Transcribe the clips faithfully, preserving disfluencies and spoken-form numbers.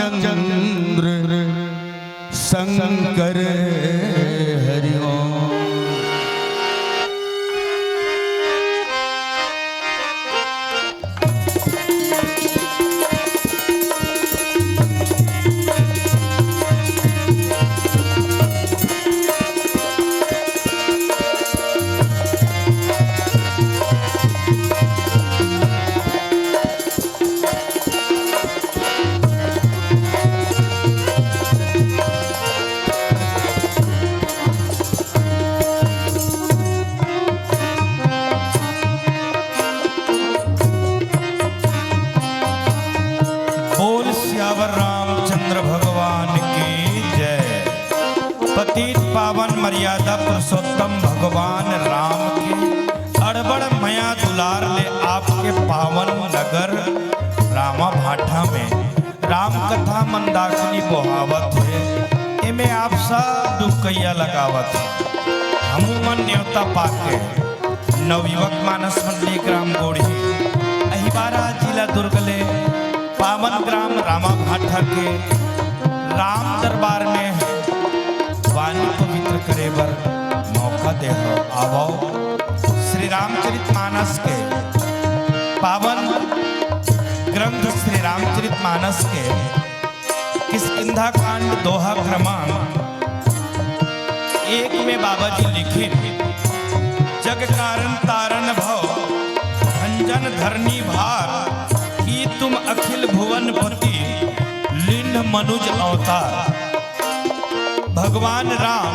चंद्र शंकर हरि ओम। बोल सियावर रामचंद्र भगवान की जय। पतित पावन मर्यादा पुरुषोत्तम भगवान राम के अड़बड़ मया दुलार ले आपके पावन नगर रामा भाठा में राम कथा मंदाकिनी बोहावत हे। एमे आप सब डुबकैया लगावत हे। हमू मन नेवता पाके नवयुवक मानस मंडली ग्राम गोढ़ी, अहिबारा, जिला दुर्ग ले पावन ग्राम रामा भाठा के राम दरबार में वाणी पवित्र करे बर मौका दे हो। आवो, श्री रामचरित मानस के पावन ग्रंथ श्री रामचरित मानस के किष्किंधा कांड दोहा क्रमांक एक में बाबा जी लिखे, जग कारण तारण भव भंजन धरनी भार, की तुम अखिल भुवन पति लिन्ह मनुज अवतार। भगवान राम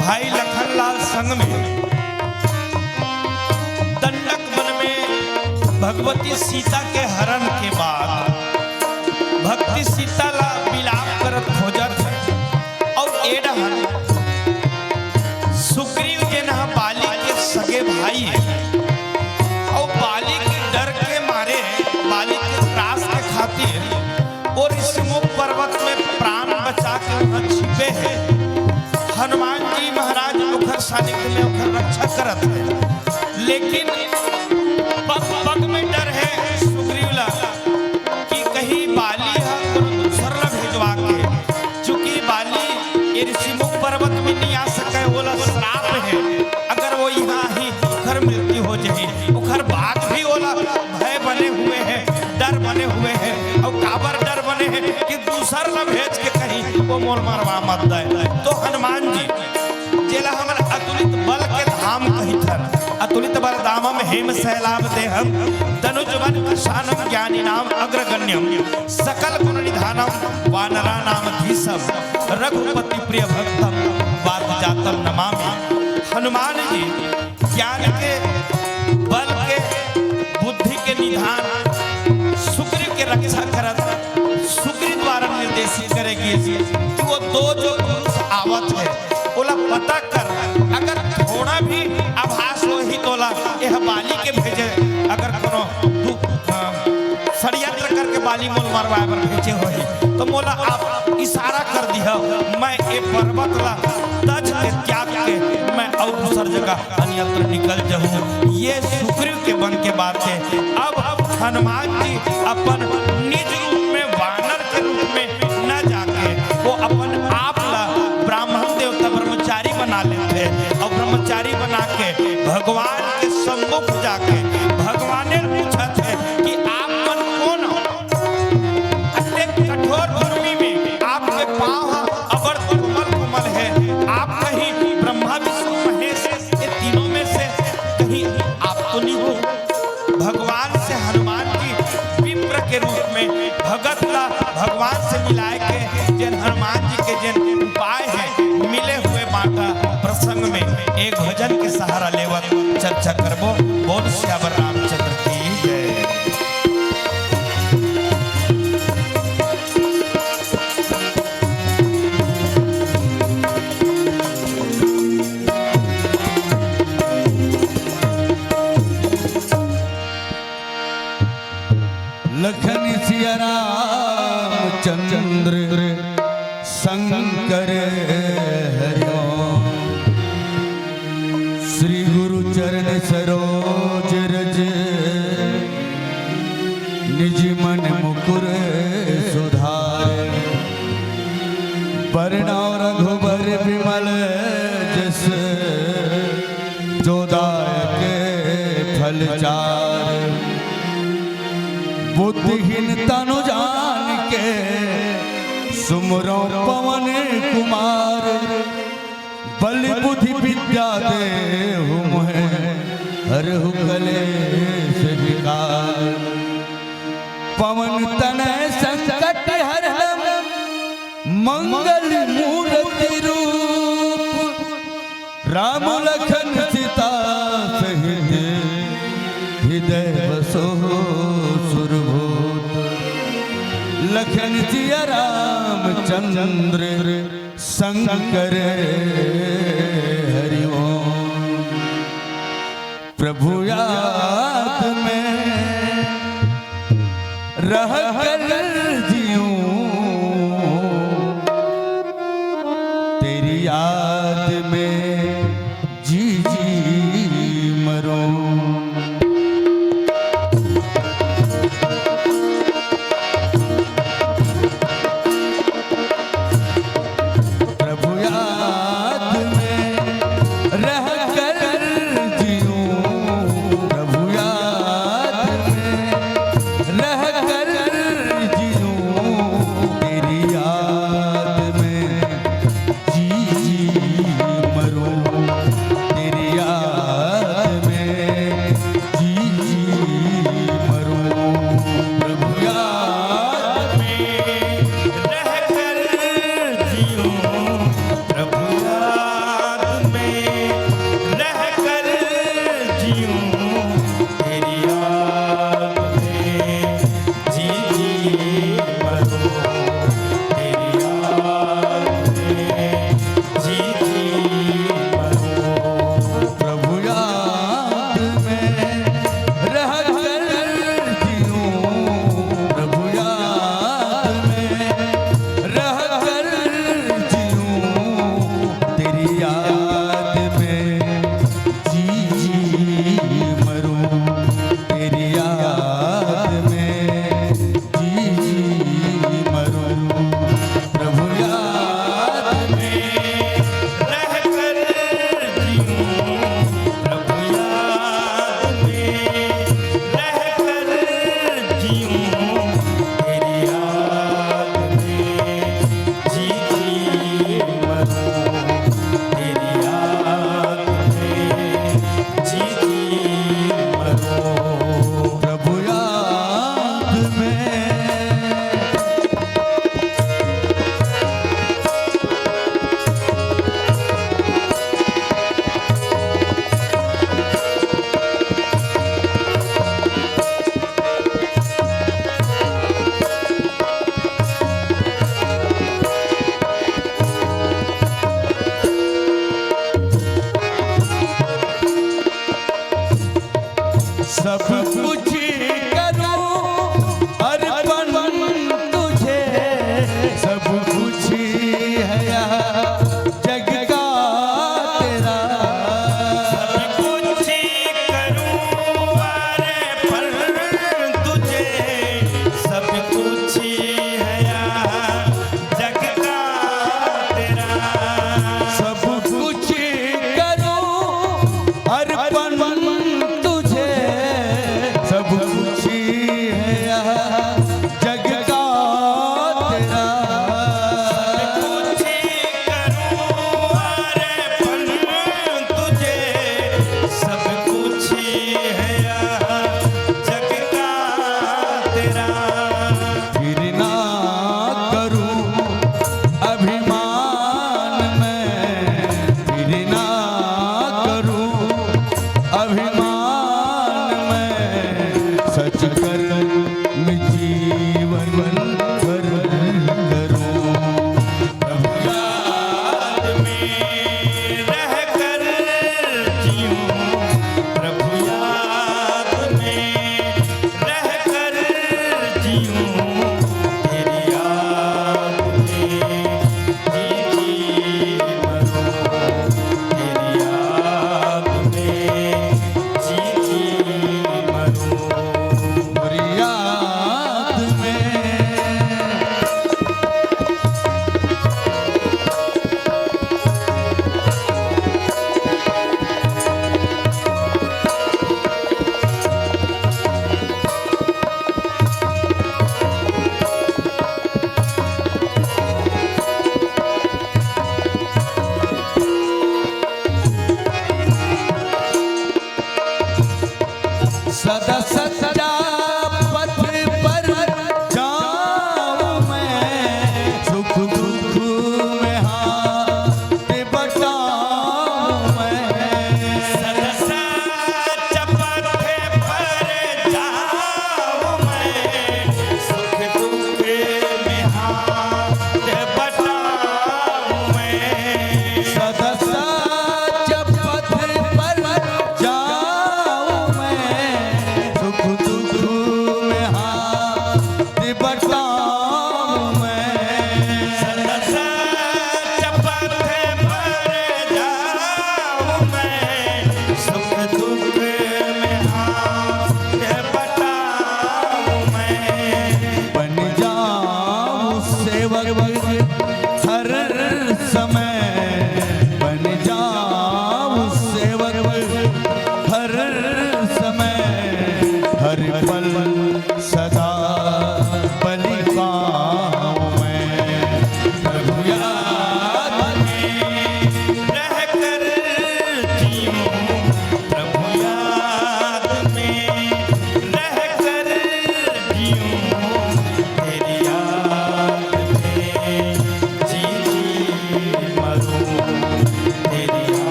भाई लखनलाल संग में दंडक वन में भगवती सीता के हरण के बाद भगवती सीता ला बिलाप करत खोजत हे। अउ ए डहर सुग्रीव जेन ह बाली के सगे भाई हे, अउ बाली के डर के मारे, बाली के त्रास के खातिर ओ ऋषिमुख पर्वत में प्राण बचा के उहाँ छिपे हे। हनुमान जी महाराज ओखर सानिध्य में ओखर रक्षा करत हे, लेकिन पग पग में डर हे सुग्रीव ला कि कहीं बाली ह कोनो दूसर ला भेजवा के, चूंकि बाली ये ऋषिमुख पर्वत में नहीं आ सके, ओला श्राप हे, अगर वो यहाँ ही ओखर मृत्यु हो जाही, ओखर बाद भी ओला भय बने हुए हे, डर बने हुए हे। अउ काबर डर बने हे कि दूसर ला भेज के कहीं वो मोर मरवा मत दे। तो हनुमान जी जेला हमन अतुलित बल के धाम कहिथन, अतुलित बल धामम हेम शैलाभ देहम, तनुज बल कृशानम ज्ञानी नाम अग्रगण्यम, सकल गुण निधानम वानरा नाम धीसम, रघुपति प्रिय भक्तम वात जातम नमामि। हनुमान जी ज्ञान के, बल के, बुद्धि के निधान, सुग्रीव के रक्षा करत, सुग्रीव द्वारा निर्देशित करे गिस कि वो दो जो पुरुष आवत हे, ओला पता कर, अगर थोड़ा भी आभास होही तोला एह बाली के भेजे, अगर कोनो दु-, अ, षड्यंत्र करके बाली मोल मरवाए बर भेजे होही, तो मोला आप इशारा कर दिहा, मैं ए पर्वत ला तज के, त्याग के मैं अउ दूसर जगह अन्यत्र निकल जाहूं। ये सुग्रीव के मन के बात हे। अब हनुमान जी अपन निज रूप में, वानर के रूप में न जाके वो अपन आप ला ब्राह्मण देवता ब्रह्मचारी बना लेथे अउ ब्रह्मचारी बना के भगवान के सम्मुख जाके भगवाने पूछत हे कि आप मन कोन हो? अतेक कठोर भूमि में आपके पाँव ह अबड़ कोमल कोमल हे, आप कहीं ब्रह्मा विष्णु महेश ये तीनों में से कहीं आप तो नहीं हो? भगवान से हनुमान जी विप्र के रूप में भगत ला भगवान से मिलाए के जेन हनुमान जी के जेन उपाय हे, मिले हुए बांटा प्रसंग में एक भजन के सहारा लेवत चर्चा करबो। बोल सियावर रामचंद्र की जय। लखन सिया राम चंद्र शंकर हरि ओम। श्री गुरु चरण सरोज रज निज मन मुकुर प्रणव रघुबर विमल जस, जो दायक फल चार। बुद्धिहीन तनु जानिके, सुमिरौं पवन कुमार। बल बुद्धि विद्या देहु मोहे, हरहु कलेस विकार। पवन तनय संकट हरनम, मंगल मूरति रूप। राम लखन सीता सहित, हृदय बसहु सुरभूप। लखन जिया रामचंद्र, संकर हरि ओम। प्रभु याद में रह कर जीऊं, तेरी याद में जी जी मरूं। प्रभु याद में रह कर जीऊं, प्रभु याद में रह कर जीऊं, तेरी याद में जी जी मरूं, तेरी याद में जी जी मरूं। प्रभु याद में रह कर जीऊं, प्रभु याद में रह कर जीऊं, तेरी याद में जी जी मरूं, तेरी याद में जी जी मरूं। प्रभु याद में रह कर जीऊं, प्रभु याद में रह कर जीऊं, तेरी याद में जी जी मरूं, तेरी याद में जी जी मरूं।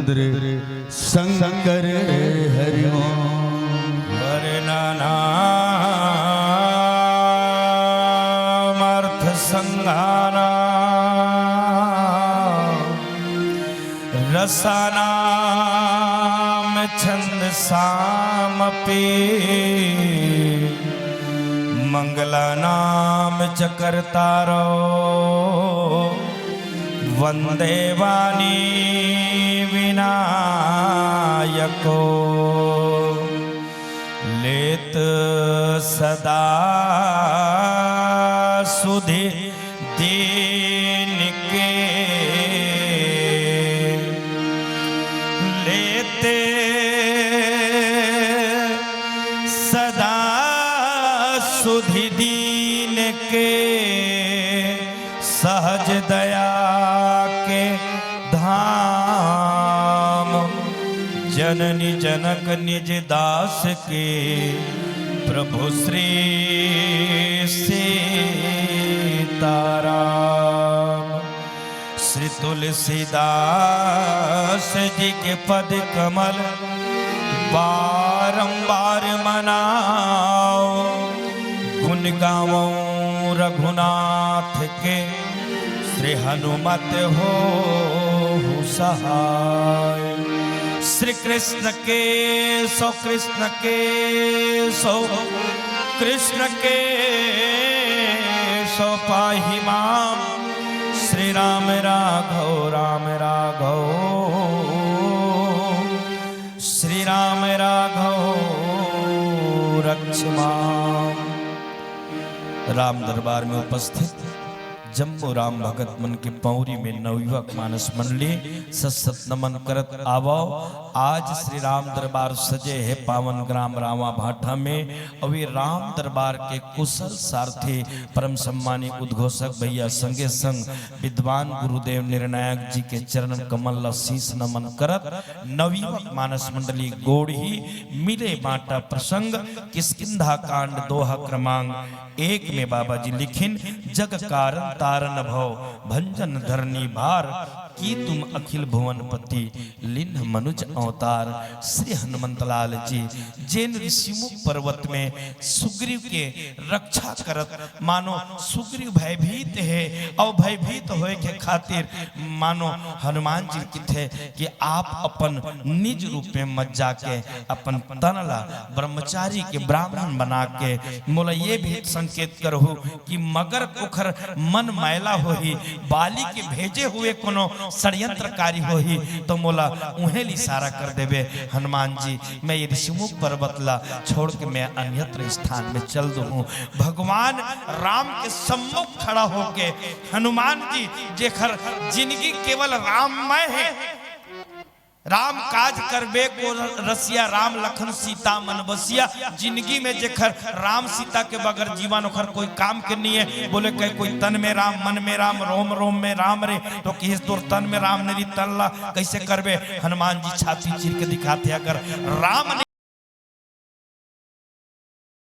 शंकर हरि ओम। वर्णनामर्थ संघानां रसानां छंदसामपि मंगलानां च कर्तारौ वंदे वाणी विनायको। लेत सदा सुधि दीन के, लेते सदा सुधि दीन के, सहज दया के धाम। जननी जनक निज दास के, प्रभु श्री सीताराम। श्री तुलसीदास जी के पद कमल बारंबार मनाओ। गुण गावो रघुनाथ के, श्री हनुमत होहु सहाय। श्री कृष्ण के सो, कृष्ण के सो, कृष्ण के सो पाहि माम। श्री राम राघव, राम राघव, श्री राम राघव रक्ष माम। राम दरबार में उपस्थित जम्मो राम भगत मन के पौरी में नवयुवक मानस मंडली सत सत नमन करत आवव। आज श्री राम दरबार सजे हे पावन ग्राम रावा भाठा में। अउ ये राम दरबार के कुशल सारथी परम सम्मानी उद्घोषक भैया संगे संग विद्वान गुरुदेव निर्णायक जी के चरण कमल ला शीश नमन करत नवयुवक मानस मंडली गोड़ ही मिले बांटा प्रसंग। किष्किंधा कांड दोहा क्रमांक एक में बाबा जी लिखिन, जग कारण तारन भव भंजन धरनी भार, की तुम अखिल भुवन पति लिन्ह मनुज अवतार। श्री हनुमंत लाल जी जेन ऋषिमुख पर्वत में सुग्रीव के रक्षा करत, मानो सुग्रीव भयभीत हे, अउ भयभीत होए के खातिर मानो हनुमान जी किथे कि आप अपन निज रूप में मत जाके अपन तन ला ब्रह्मचारी के ब्राह्मण बना के मोला ये भी संकेत करहु कि मगर ओखर मन मैला होही, बाली के भेजे हुए कोनो षड्यंत्रकारी होही, तो मोला उहें ल इशारा कर देबे, हनुमान जी, मैं ये ऋषिमुख पर्वत ला छोड़ के मैं अन्यत्र स्थान में चल दूँ। भगवान राम के सम्मुख खड़ा होके हनुमान जी, जेखर जिंदगी केवल राममय हे, राम काज करबे को रसिया, राम लखन सीता मन बसिया। जिंदगी में जेखर राम सीता के बगैर जीवन ओखर कोई काम के नहीं है। बोले कहे कोई तन में राम, मन में राम, रोम रोम में राम रे, तो किस तोर तन में राम नहीं, तन ला कैसे करबे? हनुमान जी छाती चीर के दिखाते, अगर राम नहीं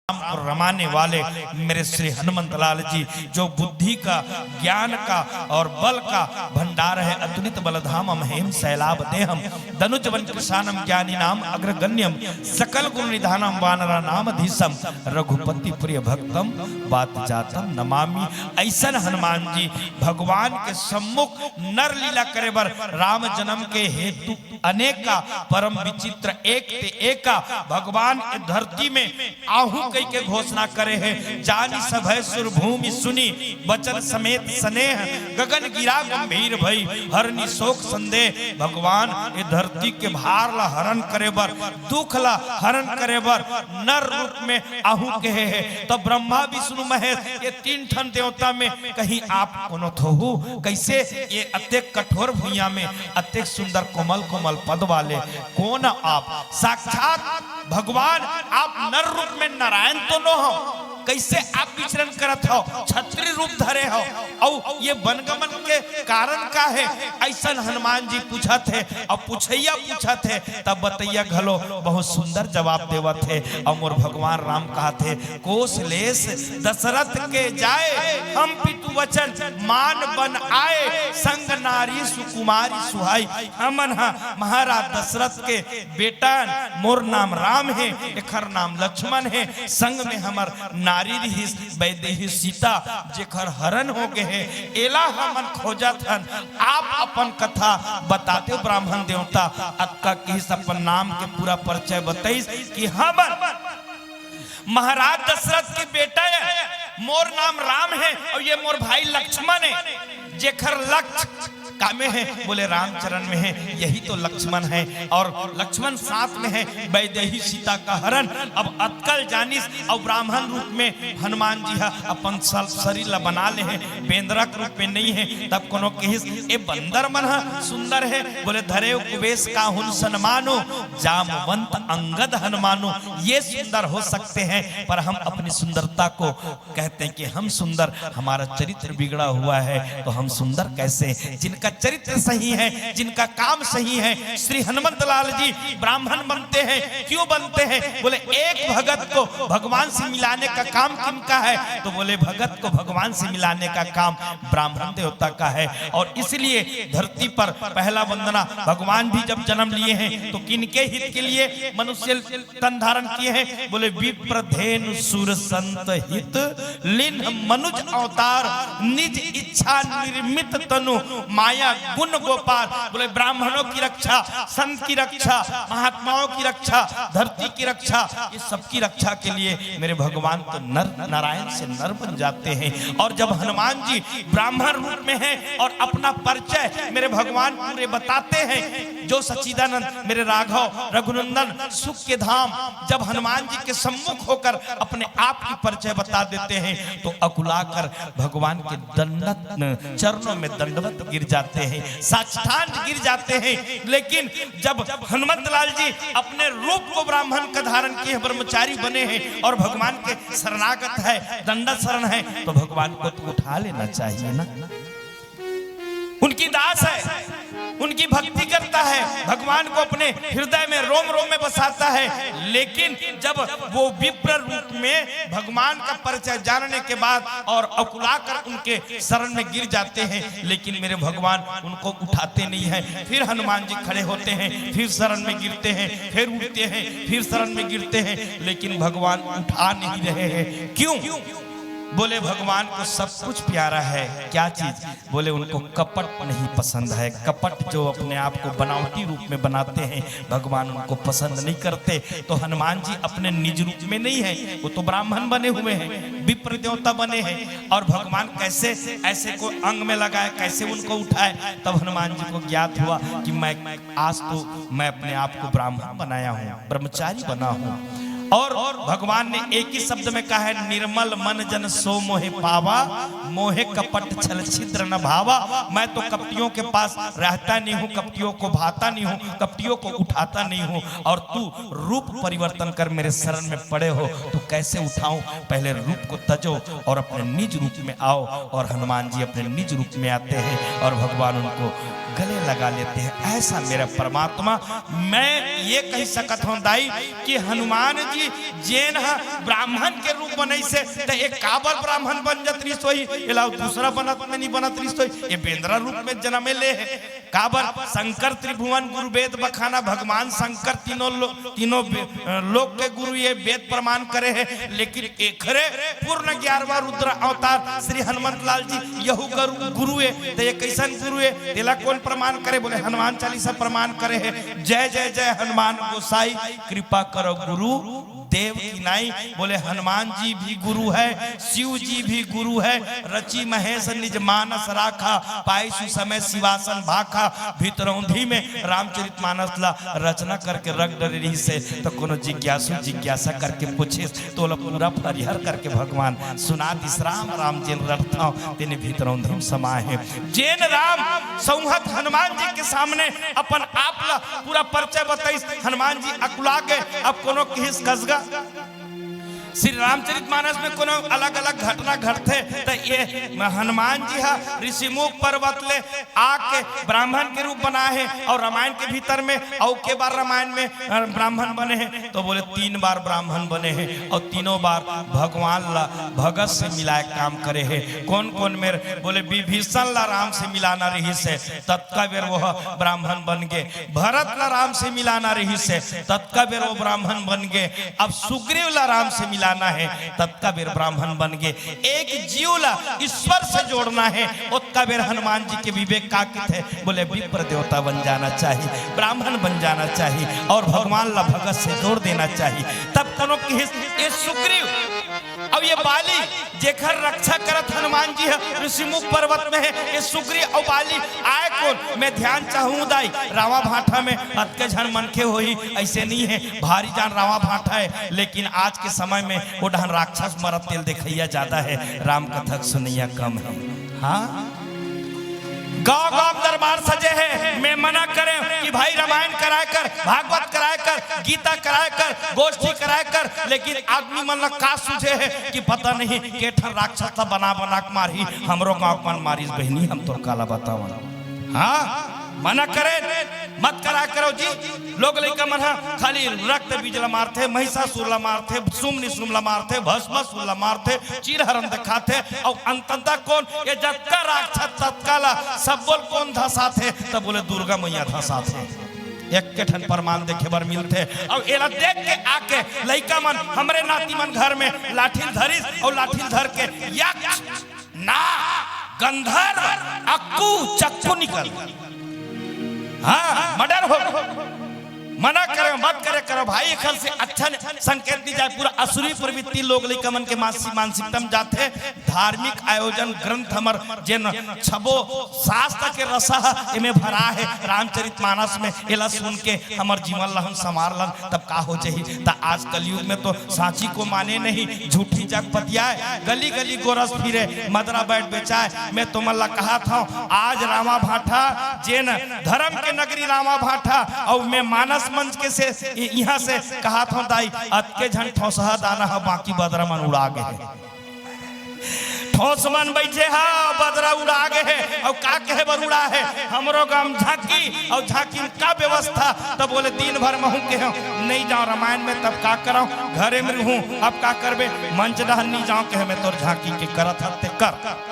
राम को रमाने वाले मेरे श्री हनुमंत लाल जी, जो बुद्धि का, ज्ञान का और बल का भंडार है। अतुलित बलधामम हेम शैलाभ देहम, दनुज वन कृशानम ज्ञानी नाम अग्रगण्यम, सकल गुण निधानम वानरा नाम धीसम, रघुपति प्रिय भक्तम बात जातम नमामि। ऐसन हनुमान जी भगवान के सम्मुख नर लीला करे बर राम जन्म के हेतु अनेका परम विचित्र एक ते एका भगवान ए धरती में आहू कहि के घोषणा करे हे। जानि सभय सुर भूमि सुनि बचन समेत सनेह, गगन गिरा गंभीर भई हरनि शोक संदेह। भगवान ए धरती के भार ला हरण करे बर, दुख ला हरण करे बर नर रूप में आहू कहे हे। तो ब्रह्मा विष्णु महेश ये तीन ठन देवता में कहीं आप कोनो थोहू? कैसे ये अतेक कठोर भुइयां में अतेक सुंदर कोमल कोमल पद वाले कोन आप? साक्षात भगवान आप नर रूप में नारायण तो नो हो? कइसे आप विचरण करत हव, छत्री रूप धरे हव, अउ ये वनगमन के कारण का हे? अइसन हनुमान जी पूछत हे, अउ पूछइया पूछत हे, तब बतइया घलो बहुत सुंदर जवाब देवत हे। अउ मोर भगवान राम कहत हे, कोस लेस दशरथ के जाए, हम पितु वचन मान बन आए, संग नारी सुकुमारी सुहाई। हमन ह महाराज दशरथ के बेटा, मोर नाम राम हे, एखर नाम लक्ष्मण हे, संग में हमर नारी रिहिस वैदेही सीता, जेखर हरण हो गे हे, एला हमन खोजत हन। आप अपन कथा बता देव ब्राह्मण देवता। अतका किहिस, अपन नाम के पूरा परिचय बतइस कि हमन महाराज दशरथ के बेटा हे, मोर नाम राम हे अउ ये मोर भाई लक्ष्मण हे, जेखर लक्ष्य कामे हे? बोले रामचरण में हे, यही तो लक्ष्मण हे। अउ लक्ष्मण साथ में हे, वैदेही सीता का हरण। अब अतका ल जानिस अउ ब्राह्मण रूप में हनुमान जी ह अपन स-, शरीर ला बना ले हे, बेंदरा के रूप में नइ हे। तब कोनो किहिस, ए बंदर मन ह सुंदर हे? बोले धरेव कुबेस काहुन सनमानो, जामवंत अंगद हनुमानो, ये सुंदर हो सकते हैं, पर हम अपनी सुंदरता को कहते हैं कि हम सुंदर, हमारा चरित्र बिगड़ा हुआ है, तो हम सुंदर कैसे? जिनका चरित्र सही है, जिनका काम सही है, श्री हनुमंत लाल जी ब्राह्मण बनते हैं। क्यों बनते हैं? बोले एक भगत को भगवान से मिलाने का काम किनका है? तो बोले भगत को भगवान से मिलाने का काम ब्राह्मण देवता का है। अउ इसलिए धरती पर पहला वंदना, भगवान भी जब जन्म लिए हैं तो किनके हित के लिए मनुष्य तन धारण किए हैं? बोले विप्र धेनु सुर संत हित, लिन्ह मनुज अवतार, निज इच्छा निर्मित तनु, माया गुण गोपाल। बोले ब्राह्मणों की रक्षा, संत की रक्षा, महात्माओं की रक्षा, धरती की रक्षा, ये सबकी रक्षा के लिए मेरे भगवान तो नर नारायण से नर बन जाते हैं। अउ जब हनुमान जी ब्राह्मण रूप में हैं अउ अपना परिचय मेरे भगवान पूरे बताते हैं, जो सच्चिदानंद मेरे राघव रघुनंदन सुख के धाम, जब हनुमान जी के सम्मुख होकर अपने आप की परिचय बता देते हैं तो अकुलाकर भगवान के दंडत चरणों में दंडवत गिर जाते हैं, साष्टांग गिर जाते हैं। लेकिन जब हनुमंत लाल जी अपने रूप को ब्राह्मण का धारण किए हैं, ब्रह्मचारी बने हैं अउ भगवान के शरणागत है, दंडा शरण है, तो भगवान को तो उठा लेना चाहिए ना। उनकी दास है, उनकी भक्ति करता है, भगवान को अपने हृदय में रोम रोम में बसाता है। लेकिन जब वो विप्र रूप में भगवान का परिचय जानने के बाद अउ अकुलाकर उनके शरण में गिर जाते हैं, लेकिन मेरे भगवान उनको उठाते नहीं हैं। फिर हनुमान जी खड़े होते हैं, फिर शरण में गिरते हैं, फिर उठते हैं, फिर शरण में गिरते हैं, लेकिन भगवान उठा नहीं रहे हैं। क्यों? बोले भगवान को सब कुछ प्यारा है। क्या चीज? बोले उनको कपट नहीं पसंद है। कपट, जो अपने आप को बनावटी रूप में बनाते हैं, भगवान उनको पसंद नहीं करते। तो हनुमान जी अपने निज रूप में नहीं है, वो तो ब्राह्मण बने हुए हैं, विप्र देवता बने हैं, अउ भगवान कैसे ऐसे को अंग में लगाए, कैसे उनको उठाए? तब हनुमान जी को ज्ञात हुआ कि मैं आज तो मैं अपने आप को ब्राह्मण बनाया हूँ, ब्रह्मचारी बना हूँ। अउ भगवान ने एक ही शब्द में कहा है, निर्मल मन जन सो मोहि पावा, मोहि कपट छल छिद्र न भावा। मैं तो कपटियों के पास रहता नहीं हूँ, कपटियों को भाता नहीं हूँ, कपटियों को उठाता नहीं हूँ। अउ तू रूप परिवर्तन कर मेरे शरण में पड़े हो तो कैसे उठाऊं? पहले रूप को तजो अउ अपने निज रूप में आओ। अउ हनुमान जी अपने निज रूप में आते हैं अउ भगवान उनको गले लगा लेते हैं। ऐसा मेरा परमात्मा, मैं ये कहि सकत हूँ दाई कि हनुमान जी जेन ह ब्राह्मण के रूप बनइसे, त ए काबर ब्राह्मण बन जात रिहिस होही? एला दूसरा बनत में नहीं बनत रिहिस होही? ए बेंदरा रूप में जनमे ले हे। काबर? शंकर त्रिभुवन गुरु वेद बखाना, भगवान शंकर तीनों लो-, तीनों बे-, अ, लोक के गुरु ये वेद प्रमाण करे हे, लेकिन एखरे पूर्ण ग्यारहवाँ रुद्र अवतार श्री हनुमंत लाल जी यहू गुरु, गुरु हे। त ये कइसन गुरु हे? तेला कोन प्रमाण करे? बोले हनुमान चालीसा प्रमाण करे हे। जय जय जय हनुमान गोसाई, कृपा करो गुरु देव की नाई। बोले हनुमान जी भी गुरु है, शिव जी भी गुरु है। रचि महेश निज मानस राखा, पाई सुसमय शिवासन भाखा। भितरौंधी में रामचरित मानस ला रचना करके रख डरे रिहिसे, तो कोनो जिज्ञासु जिज्ञासा करके पूछिस, तो ओला पूरा परिहर करके भगवान सुना दिस। राम राम जेन रटथव, तेने भितरौंधी में समाए हे। जेन राम सौंहत हनुमान जी के सामने अपन आप ला पूरा परिचय बताइस, हनुमान जी अकुला गए। अब कोनो किहिस कसगा, श्री रामचरित मानस में कोनो अलग-अलग घटना घटथे, त ये हनुमान जी ह ऋषिमुख पर्वत ले आके ब्राह्मण के रूप बनाए हे, और रामायण के भीतर में, अउ के बार रामायण में, अ, ब्राह्मण बने हे, तो बोले तीन बार ब्राह्मण बने हे, और तीनों बार भगवान ला भगत से मिलाए काम करे हे। कौन कौन मेर? बोले विभीषण ला राम से मिलाना रहिस हे, ततका बेर वो ब्राह्मण बन गे। भरत ला राम से मिलाना रहिस हे, ततका बेर वो ब्राह्मण बन गे। अब सुग्रीव ला राम से मिलाना हे, ततका बेर ब्राह्मण बन गे। एक जीव ला ईश्वर से जोड़ना हे, ओतका बेर हनुमान जी के विवेक का किथे? बोले विप्र देवता बन जाना चाहिए, ब्राह्मण बन जाना चाहिए, और भगवान ला भगत से जोड़ देना चाहिए। तब कोनो किहिस, ये सुग्रीव, अब ये बाली, जेकर रक्षा करत हनुमान जी ह ऋषिमुख पर्वत में हे, ये सुग्रीव अउ बाली आए कौन? मैं ध्यान चाहूं दाई, रावा भाठा में अतके झन मनखे होही, ऐसे नहीं है, भारी जान रावा भाठा है, लेकिन आज के समय में वो डहन राक्षस मरत तेल देखैया ज्यादा है, राम कथा के सुनैया कम है। हाँ, गांव गांव दरबार सजे है। मैं मना करे कि भाई रामायण कराए कर, भागवत कराए कर, गीता कराए कर, गोष्ठी कराए कर, लेकिन आदमी मन ला का सूझे है कि पता नहीं के ठन राक्षस ला बना बना के मारही, हमरो गांव के मन मारिस बहिनी, हम तोर काला बतावन। हाँ, मना करे, मत करा करो जी। लोग लइका मन ह खाली रक्त बीज ला मारथे, महिषासुर ला मारथे, सुम निसुम ला मारथे, भस्मासुर ला मारथे, चीरहरण दिखाथे, अउ अंततः कौन ये जतका राक्षस ततका ला सब बोल कौन धसाथे? तब बोले दुर्गा मैया धसाथे। एक के ठन प्रमाण देखे बर मिलथे। अउ एला देख के आके लइका मन, हमरे नाती मन घर में लाठी धरिस अउ लाठी धर के यक्ष ना, गंधर्व, अक्कू, चक्कू निकल। हाँ, मर्डर हो। मना करे, मत करे करो भाई, एखर से अच्छा न-, संकेत नहीं जाए। पूरा असुरी प्रवृत्ति लोग लइका मन के मानसी-, मानसिकता में जाथे। धार्मिक आयोजन ग्रंथ हमर जेन छबो शास्त्र के रसा ह एमे भरा है, रामचरित मानस में। एला सुन के हमर जीवन ला हम संवार लन, तब का हो जाही? त आज कलयुग में तो सांची को माने नहीं, झूठी जग पतियाए, गली गली गोरस फिरे, मदरा बैठ बेचाए। मैं तुमन ला कहा था, आज रामा भाठा जेन धर्म के नगरी रामा भाठा, अउ मैं मानस मंच के से इ-, इहाँ से कहा था दाई, अतके झन ठोसहा दाना ह बाकी बदरा मन उड़ा गे हे। ठोस मन बैठे हा, बदरा उड़ा गे हे, अउ का कहे बर उड़ा हे? हमरो गांव झांकी, अउ झांकी में का व्यवस्था? तब बोले दिन भर महू के हूँ, नहीं जाओ रामायण में, तब का कराओ, घरे में रहूँ, अब का करबे, मंच डहन नहीं जाओ, कहे मैं तोर झांकी के करत हते कर।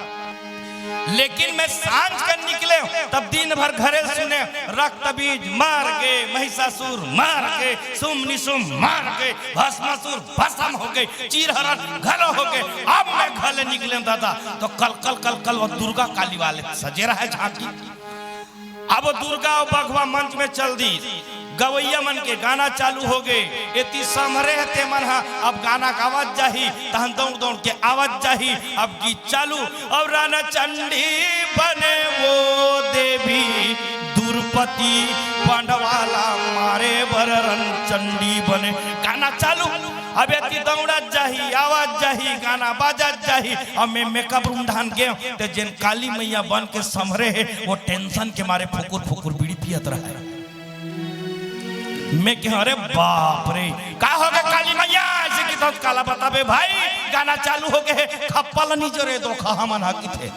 लेकिन मैं सांझ कर निकले, तब दिन भर घरे सुने, रक्त बीज मार के, महिषासुर मार के, सुम निसुम मार के, भस्मासुर भस्म हो गए, चीरहरण घलो हो गए। अब मैं घर ले निकले दादा, तो कल कल कल कल वो दुर्गा काली वाले सजे रहे झांकी। अब वो दुर्गा अउ बघवा मंच में चल दी, गवैया मन के गाना चालू हो गए। एती समरे हे ते मन हा, अब गाना गावत जाही, तहन दौड़ दौड़ के आवत जाही। अब गीत चालू, अब राना चंडी बने वो देवी, दुर्पति पांडवाला मारे बर रन चंडी बने। गाना चालू, अब एती दौड़त जाही, आवत जाही, गाना बाजत जाही। अब मैं मेकअप रूम ढान गेंव, ते जेन काली मैया बन के समरे हे, वो टेंशन के मारे फुकुर फुकुर बीड़ी पियत रहे। मैं कहे, "अरे बाप रे, का हो गे काली मैया?" ऐसे कि तो काला बताबे भाई, गाना चालू हो गे हे, खप्पा ल नी जोरे दो खा हमन हा किथे।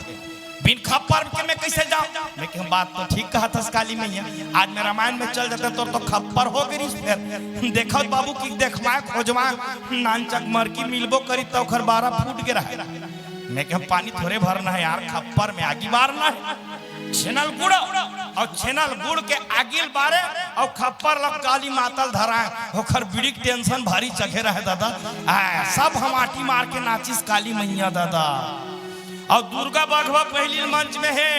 बिन खप्पर के मैं कैसे जाऊं? मैं कहे, "बात तो ठीक कहा थस काली मैया, आज मैं रामायण में चल जाते तो, तो खप्पर हो गे रिस फेर। देखो बाबू की देखवाए खोजवाए, नानचक मरकी मिलबो करी तो ओखर बारा फूट गे रहे।" मैं कहे, "पानी थोरे भरना हे यार, खप्पर में आगी बारना हे।" छेनल गुड़ अउ छेनल गुड़ के आगी ल बारे अउ खप्पर ल काली माता ल धराए, ओखर बीड़ी के टेंशन भारी चघे रहे दादा। ऐसा भमाटी मार के नाचिस काली मैया दादा। अउ दुर्गा बघवा पहिली मंच में हे,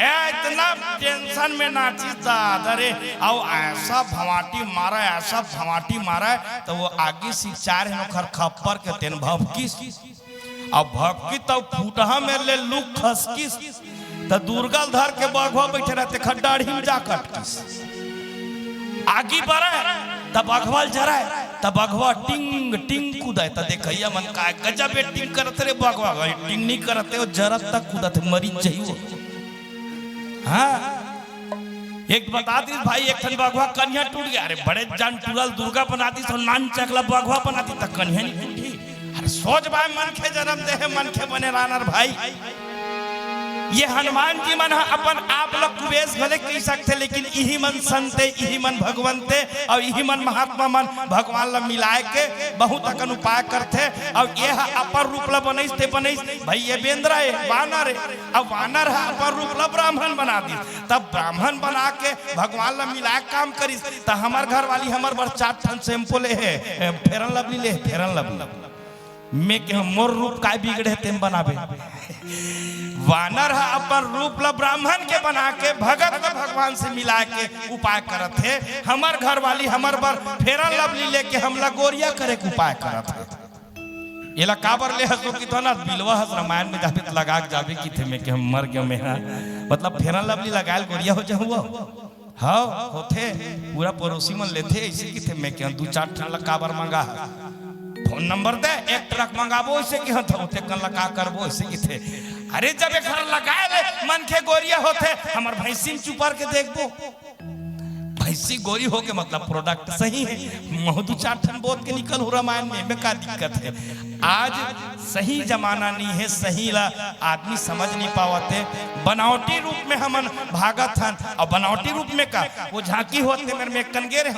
ए, इतना टेंशन में नाचिस दादा रे। अउ ऐसा भमाटी मारा, ऐसा भमाटी मारा, त वो आगी सिंचार हे ओखर खप्पर के तेन भभकिस। अब भभकिस त फूटहा में ले लू खसकिस, त दुर्गा ल धर के बघवा बैठे रहे, तेखर डाढ़ी में जा कटकिस। आगी बरे, त बघवा ल जरे, त बघवा टिंग टिंग कूदे, त देखइया मन का गजब acting करत रे बघवा, acting नहीं करत हे, वो जरत तक कूदत हे, मरी जही वो। हाँ, एक बता दिस भाई, एक ठन बघवा कनिहा टूट गे। अरे बड़े जान टूरा ल दुर्गा बना दिस अउ नानचक ल बघवा बना दिस, त कनिहा नहीं टूटही। सोच बाय, मनखे जन्म दे हे, मनखे बने रानर भाई। ये हनुमान जी मन ह अपन आप ल कुबेस भले कहि सकथे, लेकिन इही मन संते, इही मन भगवंते, अउ इही मन महात्मा मन भगवान ल मिलाय के बहुत अकन उपाय करथे। अउ ये ह अपर रूप ल बनइस ते बनइस, भाई ये बेंदरा ए, वानर ए, अब वानर ह अपर रूप ल ब्राह्मण बना दिस, तब ब्राह्मण बना के भगवान ल मिलाय के काम करिस। त हमर घर वाली हमर बर चार ठन shampoo ले हे, Fair and Lovely ले हे, Fair and Lovely। मैं कहेंव मोर रूप काय बिगड़े हे तेम बनाबे। वानर ह अपन रूप ल ब्राह्मण के बना के भगत ल भगवान से मिला के उपाय करत हे। हमर घर वाली हमर बर Fair and Lovely लेके हमला गोरिया करे के उपाय करत हे। एला काबर ले हस कहिथंव ना, बिलवा हस, रामायण में जाबे त लगा के जाबे कहिथे। मैं कहेंव मर गेंव मैं ह, मतलब Fair and Lovely लगाय ले गोरिया हो जाहूं वो। हव, होथे, पूरा पड़ोसी मन लेथे, अइसे कहिथे। मैं कहेंव दू चार ठन ल काबर मंगा हस? Phone number दे, एक truck मंगाबो, अइसे कहिथे, ओतेक कन ल का करबो, अइसे कहिथे। अरे जब एखर लगाय ले मनखे गोरिया होथे, हमर भैंसी ल चुपर के देखबो। भैंसी गोरी होगे मतलब product सही हे। महूं दू चार ठन बोल के निकलहूं रामायण में, एमे का दिक्कत हे? आज सही जमाना नइ हे, सही ला आदमी समझ नइ पावत हे। बनावटी रूप में हमन भागत हन, अउ बनावटी रूप में का, वो झांकी होत हे, मेर में एक कन गे रहेंव,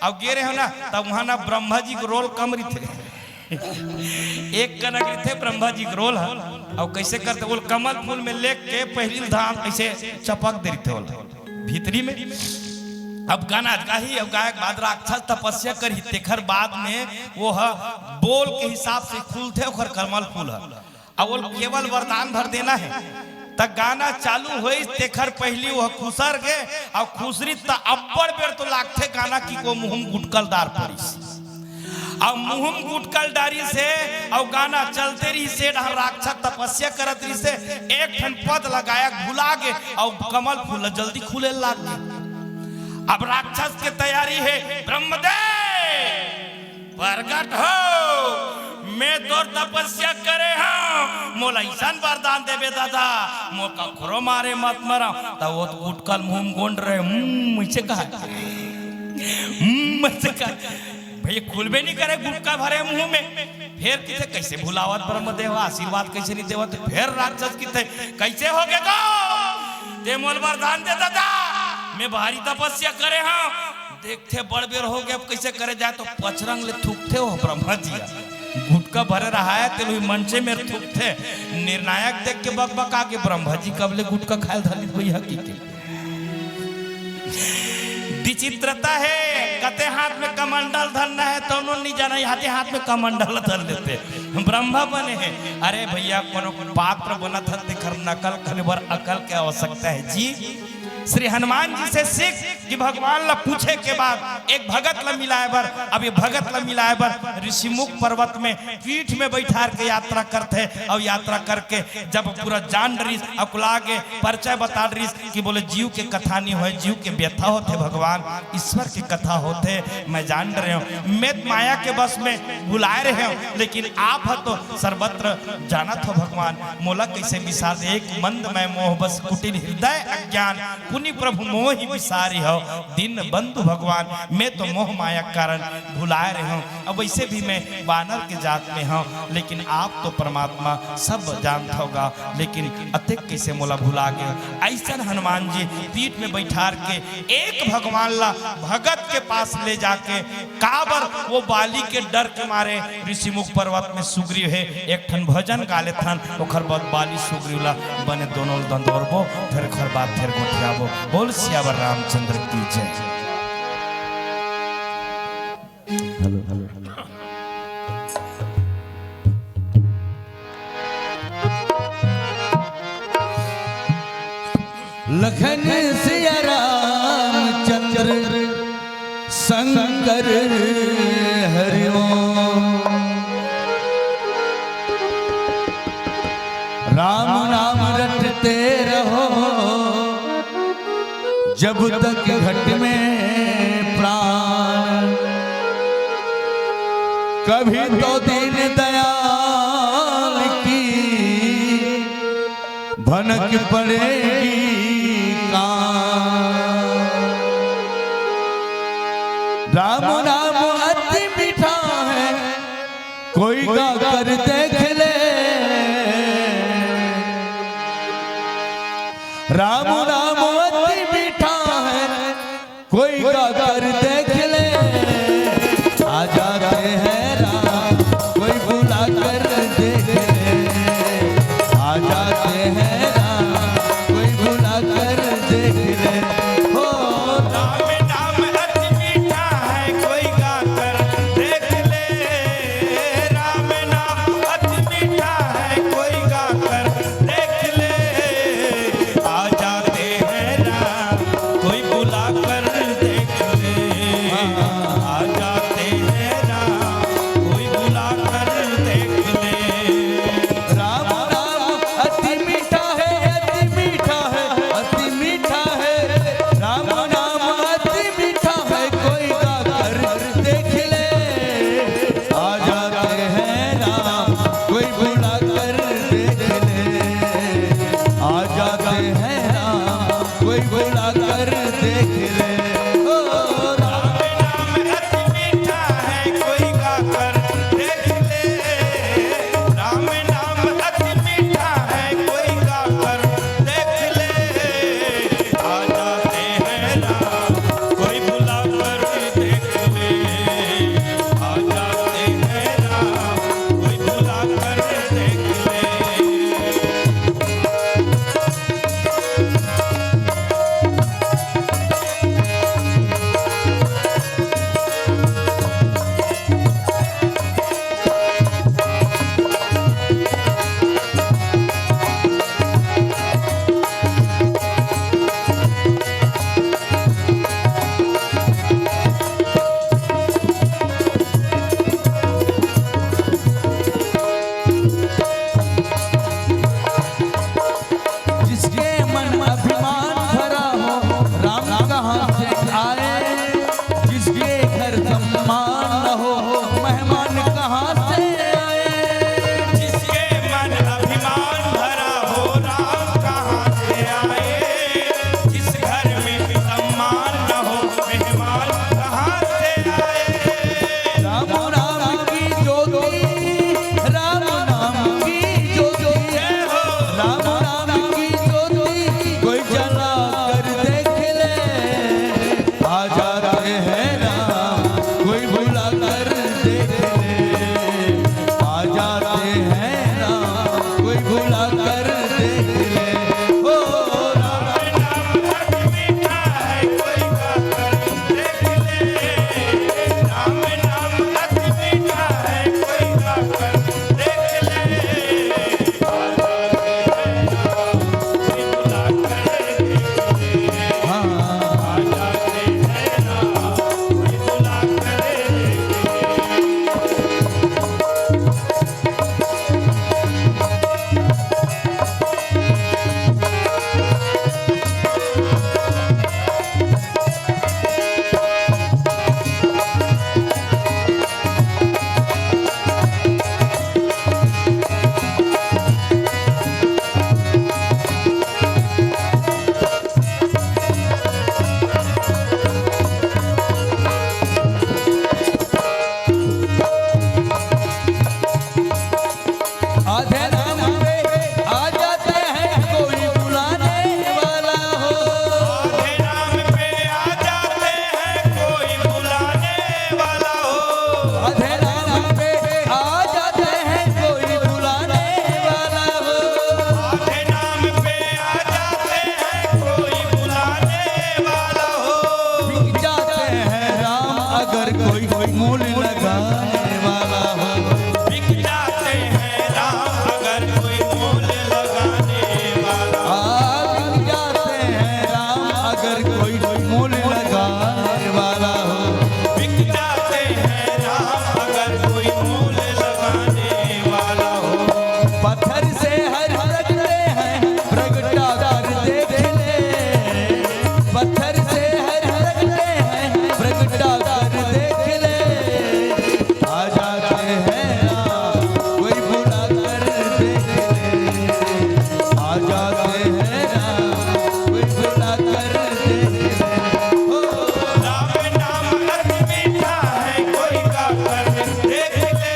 अउ गे रहेंव ना, तब उहां ना ब्रह्मा जी के role कम रहिथे। एक कन रहिथे ब्रह्मा जी के role ह, अउ कइसे करथे, वो कमल फूल में लेग के पहिली धान अइसे चपक दे रहिथे ओला भीतरी में। अब गाना गाही, अब गाय के बाद राक्षस तपस्या करही, तेखर बाद में वो ह बोल के हिसाब से खुलथे ओखर कमल फूल ह। अब वो केवल वरदान भर देना हे, त गाना चालू होइस, तेखर पहिली वो खुसर गे, अउ खुसरी त अब्बड़ बेर तो लागथे गाना कि को मुंह म गुटका ल डार परिस। अउ मुंह म गुटका ल डारिस हे, अउ गाना चलते रहिस हे, डहर राक्षस तपस्या करत रहिस हे, एक ठन पद ल गाय के भुला गे, अउ कमल फूल ल जल्दी खुले लाग गे। अब राक्षस के तैयारी हे, ब्रह्मदेव प्रगट हो, मैं तोर तपस्या करे हंव, मोला अइसन वरदान देबे दादा, मोर कखरो मारे मत मरंव। त वो तो गुटका ल मुंह म गोंद रहे, हम्म, अइसे कहा, हम्म, अइसे कहा। भैया खुलबे नइ करे गुटका भरे मुंह में। फेर कहिथे, कइसे भुलावत ब्रह्मदेव, आशीर्वाद कइसे नइ देवत? फेर राक्षस कहिथे, कइसे होगे गो? तें मोला वरदान दे दादा, मैं भारी तपस्या करे हंव। देखथे बड़ बेर होगे, अब कइसे करे जाय, त पचरंग ले थूकथे वो ब्रह्मा जी ह। गुटका भरे रहाय, तेला उही मंचे मेर थूकथे। निर्णायक देख के बकबका गे, ब्रह्मा जी कब ले गुटका खाय ल धर लिस भैया कहिके। विचित्रता हे, कते हाथ में कमंडल धरना हे, तउनो नइ जानय, हाथे हाथ में कमंडल धर लेथे। ब्रह्मा बने हे। अरे भैया, कोनो पात्र बनत ह, तेखर नकल करे बर अकल के आवश्यकता हे जी। श्री हनुमान जी से सीख कि भगवान ला पूछे के बाद एक भगत ला मिलाय बर, अब ये भगत ला मिलाय बर ऋषिमुख पर्वत में पीठ में बैठार के यात्रा करथे, अउ यात्रा करके जब पूरा जान डरिस, अकुला गे, परिचय बता डरिस कि बोले जीव के कथा नइ होय, जीव के व्यथा होथे भगवान, ईश्वर के कथा होथे। मैं जान डरे हंव, मैं माया के बस में भुलाय रहे हंव, लेकिन आप ह तो सर्वत्र जानत हो भगवान, मोला कइसे बिसार दे? एक मंद मैं मोह बस कुटिल हृदय अज्ञान, पुनि प्रभु मोहि बिसारिहव दीन बंधु भगवान। मैं तो मोह माया के कारण भुलाय रहे हंव। अब वइसे भी मैं बानर के जात में हंव, लेकिन आप तो परमात्मा सब जानत होगा, लेकिन अतेक कइसे मोला भुला गे? अइसन हनुमान जी पीठ में बैठार के एक भगवान ला भगत के पास ले जाके काबर वो बाली के डर के मारे ऋषिमुख पर्वत में सुग्रीव हे, एक ठन भजन गा लेथन, ओखर बाद बाली सुग्रीव ला बने दोनों ल दंदोरबो, फेर ओखर बाद फेर गोठियाबो। बोल सियावर रामचंद्र की जय। Hello, hello, hello. Lakhan Siya Ramchandra Shankar Hari Om. Ram नाम रटते रहो जब तक घट में प्राण। कभी तो दीन दयाल की भनक पड़ेगी कान। राम नाम अति मीठा है, कोई गा कर देख ले, राम नाम अति मीठा है, कोई गा कर देख ले। आ जाते हैं राम, कोई बुला कर देख ले। आ जाते हैं राम, कोई बुला कर देख ले। हो राम नाम अति मीठा है, कोई गा कर देख ले। राम नाम अति मीठा है, कोई गा कर देख ले। आ जाते हैं राम, कोई बुला कर देख ले। आ जाते हैं राम, कोई बुला कर देख ले। राम नाम अति मीठा है, अति मीठा है, अति मीठा है। राम नाम अति मीठा है, कोई गा कर देख ले। आ जाते हैं राम, कोई बुला कर देख ले। आ जाते हैं राम, कोई बुला कर देख ले। ओ राम नाम अति मीठा है, कोई गा कर देख ले। राम नाम अति मीठा है, कोई गा कर देख ले। आ जाते हैं राम, कोई बुला कर देख ले। आ जाते हैं राम, कोई बुला कर देख ले। जिसके मन अभिमान भरा हो, राम कहाँ से आए? जिसके घर सम्मान न हो, मेहमान कहाँ से आए? जिसके मन अभिमान भरा हो, राम कहाँ से आए? जिस घर में सम्मान न हो, मेहमान कहाँ से आए? राम नाम की ज्योति, राम नाम की ज्योति, जय हो। राम नाम की ज्योति कोई जला कर देख ले। आ जाते हैं राम, कोई बुला कर देख ले। आ जाते हैं राम, कोई बुला कर देख ले। ओ राम नाम अति मीठा है, कोई गा कर देख ले। राम नाम अति मीठा है, कोई गा कर देख ले। आधे नाम पे आ जाते हैं, कोई बुलाने वाला हो। आधे नाम पे आ जाते हैं, कोई बुलाने वाला हो। आधे नाम पे आ जाते हैं, कोई बुलाने वाला हो। आधे नाम पे आ जाते हैं, कोई बुलाने वाला हो। बिक जाते हैं राम अगर कोई, कोई मोल लगाने वाला हो। बिक जाते हैं राम अगर कोई मोल लगाने वाला हो। आ, बिक जाते हैं राम अगर कोई, कोई मोल लगाने वाला हो। बिक जाते हैं राम अगर कोई मोल लगाने वाला हो। पत्थर से हर रखते हैं, प्रगटा कर देख ले। पत्थर से हर रखते हैं, प्रगटा कर देख ले। आ जाते हैं राम, कोई बुला कर देख ले। आ जाते हैं राम, कोई बुला कर देख ले। ओ राम नाम अति मीठा है, कोई गा कर देख ले।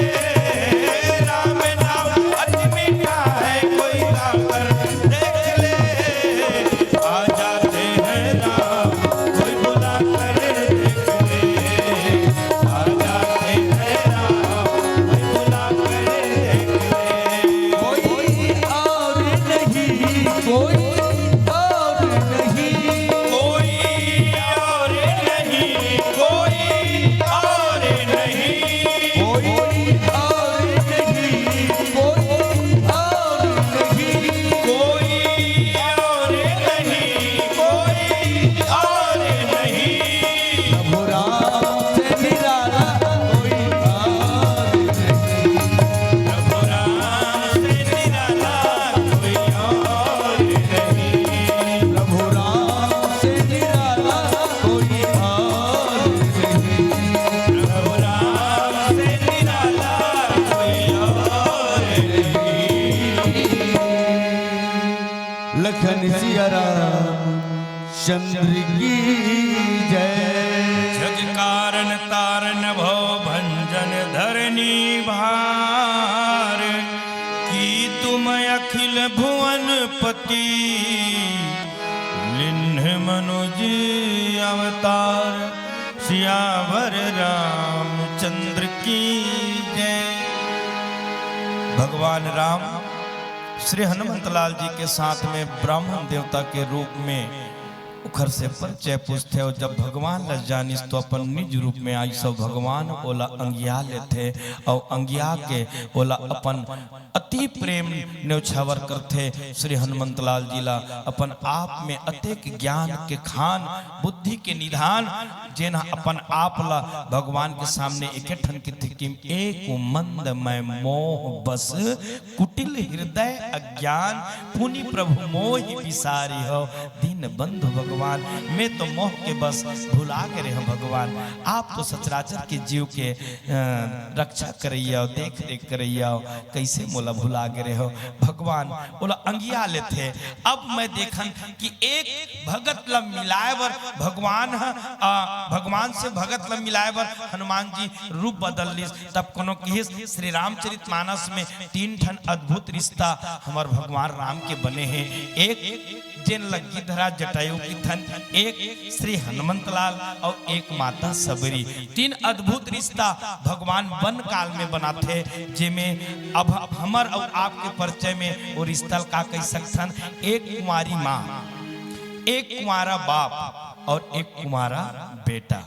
सिया रामचंद्र की जय। जग कारण तारण भव भंजन धरनी भार, की तुम अखिल भुवन पति लिन्ह मनुज अवतार। सियावर रामचंद्र की जय। भगवान राम श्री हनुमंतलाल जी के साथ में ब्राह्मण देवता के रूप में उखर से परिचय पूछथे, अउ जब भगवान ला जानिस तो अपन निज रूप में आइस, अउ भगवान ओला अंगिया लेथे, अउ अंगिया के ओला अपन अति प्रेम न्योछावर करथे। श्री हनुमंतलाल जी ला अपन आप में अतेक ज्ञान के खान, बुद्धि के निधान, जेन ह अपन आप ला भगवान के सामने एके ठन कथे कि एक मंद मैं मोह बस, कुटिल हृदय अज्ञान, पुनि प्रभु मोहि बिसारी हो। दीन बंधु भगवान, मैं तो मोह के बस भुला गे रेहेंव भगवान। आप तो सचराचर के जीव के, अ, रक्षा करइया हो, देख रेख करइया हो, कइसे मोला भुला गे रेहेव भगवान। ओला अंगिया लेथे। अब मैं देखन कि एक भगत ला मिलाए बर भगवान ह, अ, भगवान से भगत ला मिलाए बर हनुमान जी रूप बदल लिस। तब कोनो किहिस, श्री रामचरित मानस में तीन ठन अद्भुत रिश्ता हमर भगवान राम के बने हे। एक जेन ल गिद्धराज जटायु किथन, एक श्री हनुमंतलाल अउ एक माता सबरी। तीन अद्भुत रिश्ता भगवान वन काल में बनाथे, जेमे अब हमर अउ आपके परिचय में वो रिश्ता ल का कहि सकथन। एक कुंवारी माँ, एक कुंवारा बाप अउ एक कुंवारा बेटा।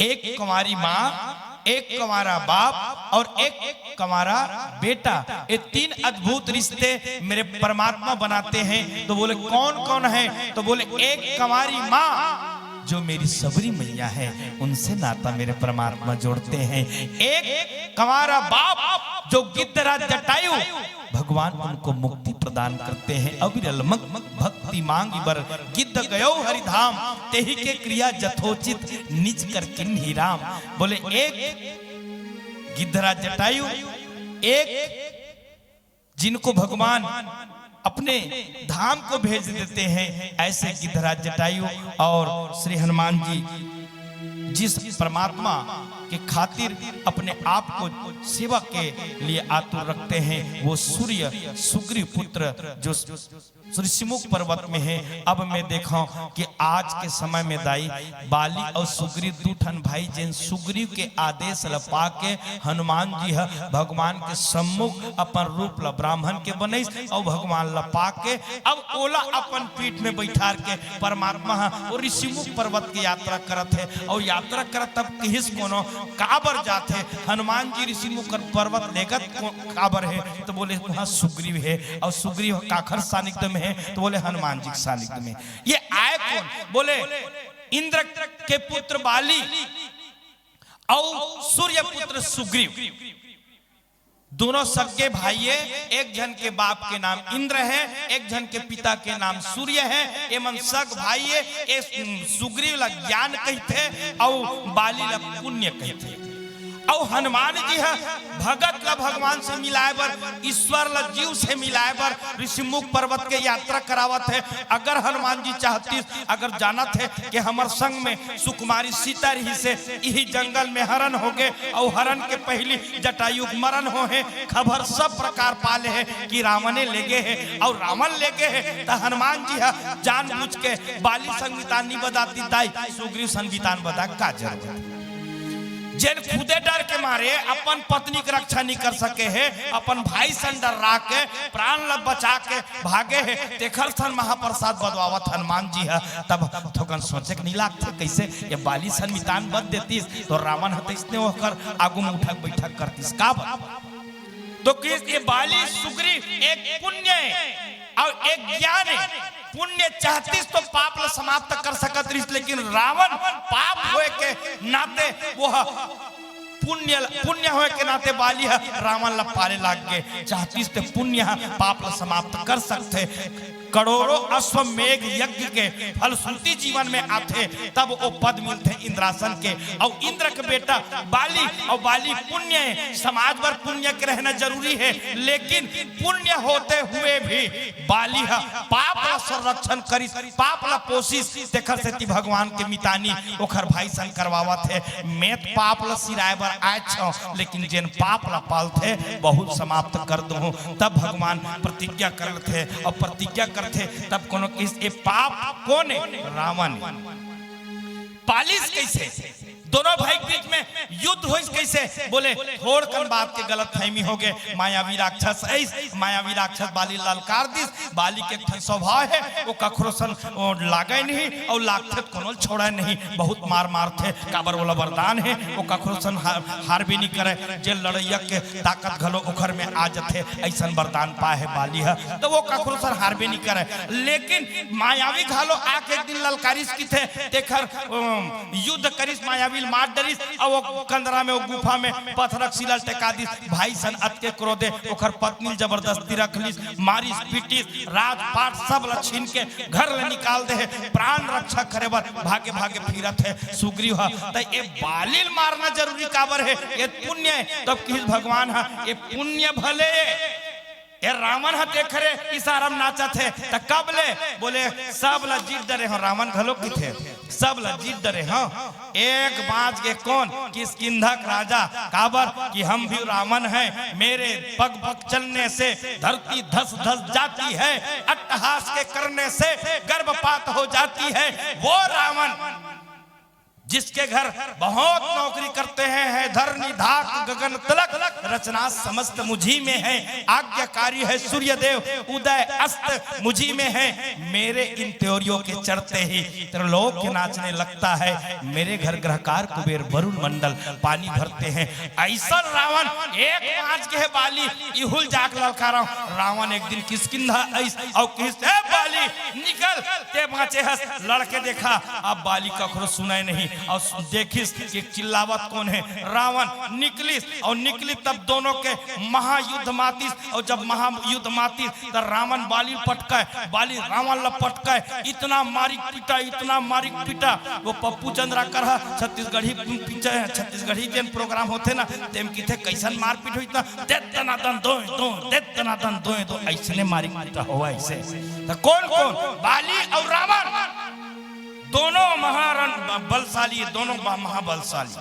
एक कुंवारी माँ, एक कुंवारा बाप अउ एक कुंवारा बेटा, ये तीन अद्भुत रिश्ते मेरे परमात्मा बनाते हैं। तो बोले, कौन कौन है? तो बोले, एक कुंवारी माँ जो मेरी सबरी मैया है, उनसे नाता मेरे परमात्मा जोड़ते हैं। एक कुंवारा बाप जो गिद्धराज जटायु, भगवान उनको मुक्ति प्रदान करते हैं। अविरल मग भक्ति मांगी बर, गिद्ध गयो हरिधाम, तेहि के क्रिया जथोचित निज कर किन्ही राम। बोले, एक गिद्धराज जटायु, एक जिनको भगवान अपने धाम को भेज देते हैं, ऐसे गिद्धराज जटायु और श्री हनुमान जी जिस परमात्मा के खातिर अपने आप को सेवा के लिए आतुर रखते हैं, वो सूर्य सुग्रीव पुत्र जो ऋषिमुख पर्वत में है। अब मैं देखा कि आज के समय में दाई बाली अउ सुग्रीव दू ठन भाई, जेन सुग्रीव के आदेश ल पाके हनुमान जी ह भगवान के सम्मुख अपन रूप ल ब्राह्मण के बनइस अउ भगवान ल पाके अब ओला अपन पीठ में बैठार के परमात्मा ह ओ ऋषिमुख पर्वत के यात्रा करत हे। अउ यात्रा करत तब किहिस कोनो काबर जात हे हनुमान जी ऋषिमुख पर्वत लेगत को-, काबर हे? तो बोले, वहाँ सुग्रीव हे। अउ सुग्रीव काखर सानिध्य में हे? तो बोले, हनुमान जी के सानिध्य में। ये आए कौन? बोले, इंद्र के पुत्र बाली अउ सूर्य पुत्र सुग्रीव, दोनों सगे भाई हे। एक झन के बाप के नाम इंद्र हे, एक झन के पिता के नाम सूर्य हे। एमन सग भाई हे। ए सुग्रीव ला ज्ञान कहिथे अउ बाली ला पुण्य कहिथे। अउ हनुमान जी ह भगत ला भगवान से मिलाए बर, ईश्वर ला जीव से मिलाए बर ऋषिमुख पर्वत के यात्रा करावत हे। अगर हनुमान जी चाहतिस, अगर जानत हे कि हमर संग में सुकुमारी सीता रहिसे, इही जंगल में हरण होगे, अउ हरण के पहिली जटायु के मरण होहे, खबर सब प्रकार पाले हे कि रावणे लेगे हे, अउ रावण लेगे हे, त हनुमान जी ह जानबूझ के बाली संग मितान नी बदातिस दाई, सुग्रीव संग मितान बदा का जरूरत हे? जेन खुदे डर के मारे अपन पत्नी के रक्षा नी कर सके हे, अपन भाई सन डर्रा के प्राण ल बचा के भागे हे, तेखर सन महाप्रसाद बदवावत हनुमान जी ह। तब थोकन सोचे के नी लागथे, कइसे ये बाली सन मितान बद देतिस, तो रावण ह त इसने ओकर आगू में उठक बैठक करतिस। काबर? तो किहिस ये बाली सुग्रीव एक पुण्य हे अउ एक ज्ञान हे। पुण्य चाहतिस तो पाप ला समाप्त कर सकत रहिस, लेकिन रावण पाप होए के नाते वो ह पुण्य, पुण्य होए के नाते बाली ह रावण ला पाले लाग गे। चाहतिस ते पुण्य ह पाप ला समाप्त कर सकथे। करोड़ों अश्वमेघ यज्ञ के फलश्रुति जीवन में आथे, तब वो पद मिलथे इंद्रासन के। अउ इंद्र के बेटा बाली, अउ बाली पुण्य हे, समाज बर पुण्य के रहना जरूरी हे, लेकिन पुण्य होते हुए भी बाली ह पाप ला संरक्षण करिस, पाप ला पोसिस, तेखर सेती भगवान के मितानी ओखर भाई सन करवावत हे। मैं त पाप ला सिराए बर आए छव, लेकिन जेन पाप ला पालथे, बहुत समाप्त कर दूहूं। तब भगवान प्रतिज्ञा कर लेथे, अउ प्रतिज्ञा करथे, तब कोनो किस ए पाप कोन हे? रावण। पालिस कैसे? दोनों भाई के बीच में युद्ध होइस कैसे? बोले, थोड़ कन बात के गलतफहमी हो गए। मायावी राक्षस ऐस, मायावी राक्षस बाली ललकार दिस। बाली के एक ठन स्वभाव हे, वो कखरो सन, वो लागे नहीं, अउ लागथे त कोनो ल छोड़े नहीं। बहुत मार मारथे, काबर ओला वरदान हे, वो कखरो सन हार, हारबे नहीं करे। जे लड़ैया के ताकत घलो ओखर में आ जथे, ऐसन वरदान पाए हे बाली ह, त वो कखरो सन हारबे नहीं करे। लेकिन मायावी घलो आके एक दिन ललकारिस किथे, तेखर, अम, युद्ध करिस, मायावी ल मार डरिस, अउ वो कंदरा में, वो गुफा में पत्थर के शिला ल टेका दिस। भाई सन अतके क्रोधे ओखर पत्नी ल जबरदस्ती रख लिस, मारिस, पीटिस, राजपाट सब ल छीन के घर ले निकाल दे हे। प्राण रक्षा करे बर भागे भागे फिरत हे सुग्रीव ह। त ए बाली ल मारना जरूरी काबर हे? ए पुण्य हे। तब किहिस भगवान ह, ए पुण्य भले ए रावण ह तेखरे इशारा म नाचत हे, त कब ले? बोले, सब ला जीत डरे हंव, रावण घलो किथे, सब ला जीत डरे हंव। एक बांच गे कोन? किष्किंधा के राजा। काबर कि हम भी रावण हैं, मेरे पग पग चलने से धरती धस धस जाती है, अट्टहास के करने से गर्भपात हो जाती है। वो रावण जिसके घर बहुत नौकरी करते हैं, है धरणी धाक गगन तलक, रचना समस्त मुझी में है, आज्ञाकारी है सूर्य देव, उदय अस्त मुझी में है। मेरे इन त्योरियों के चढ़ते ही त्रिलोक नाचने लगता है। मेरे घर गृहकार कुबेर वरुण मंडल पानी भरते हैं। ऐसा रावण एक बांच गे हे बाली, इहू ल जाके ललकारा। रावण एक दिन किष्किंधा अइस अउ किहिस, ए बाली, निकल, ते बांचे हस, लड़ के देखा। अब बाली कखरो सुनय नहीं, अउ सु-, देखिस कि चिल्लावत कोन हे। रावण निकलिस, अउ निकलिस तब दोनों के महायुद्ध मातिस, अउ जब महायुद्ध मातिस त रावण बाली ल पटकय, बाली रावण ल पटकय, इतना मारिक पीटा, इतना मारिक पीटा। वो पप्पू चंद्राकर ह छत्तीसगढ़ी पिक्चर, छत्तीसगढ़ी जेन प्रोग्राम होथे ना, तेम किथे कैसन मारपीट होइस ना, दे दनादन दोय दो, दे दनादन दोय दो, ऐसने मारिक पीटा होवय ऐसे। त कोन कोन? बाली अउ रावण दोनों महारण बलशाली, दोनों बा-, महाबलशाली।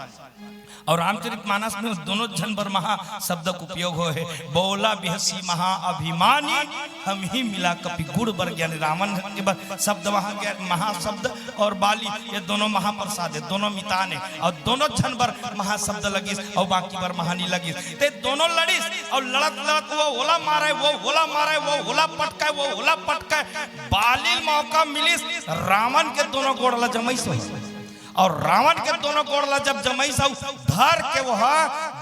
अउ रामचरित मानस में दोनों झन बर महा शब्द के उपयोग होय हे। बोला बिहसी महाअभिमानी, हम ही मिला कपि गुण बर ज्ञानी। रावण के बर शब्द वहां गया, महाशब्द, अउ बाली, ये दोनों महाप्रसाद हे, दोनों मितान हे, अउ दोनों झन बर महाशब्द लगिस अउ बाकी बर महा नी लगिस। ते दोनों लड़िस अउ लड़त लड़त वो ओला मारे, वो ओला मारे, वो ओला पटकाय, वो ओला पटकाय। बाली ल मौका मिलिस, रावण के दोनों गोड़ ला जमइस होइस। अउ रावण के दोनों गोड़ ला जब जमइस अउ धर के वो ह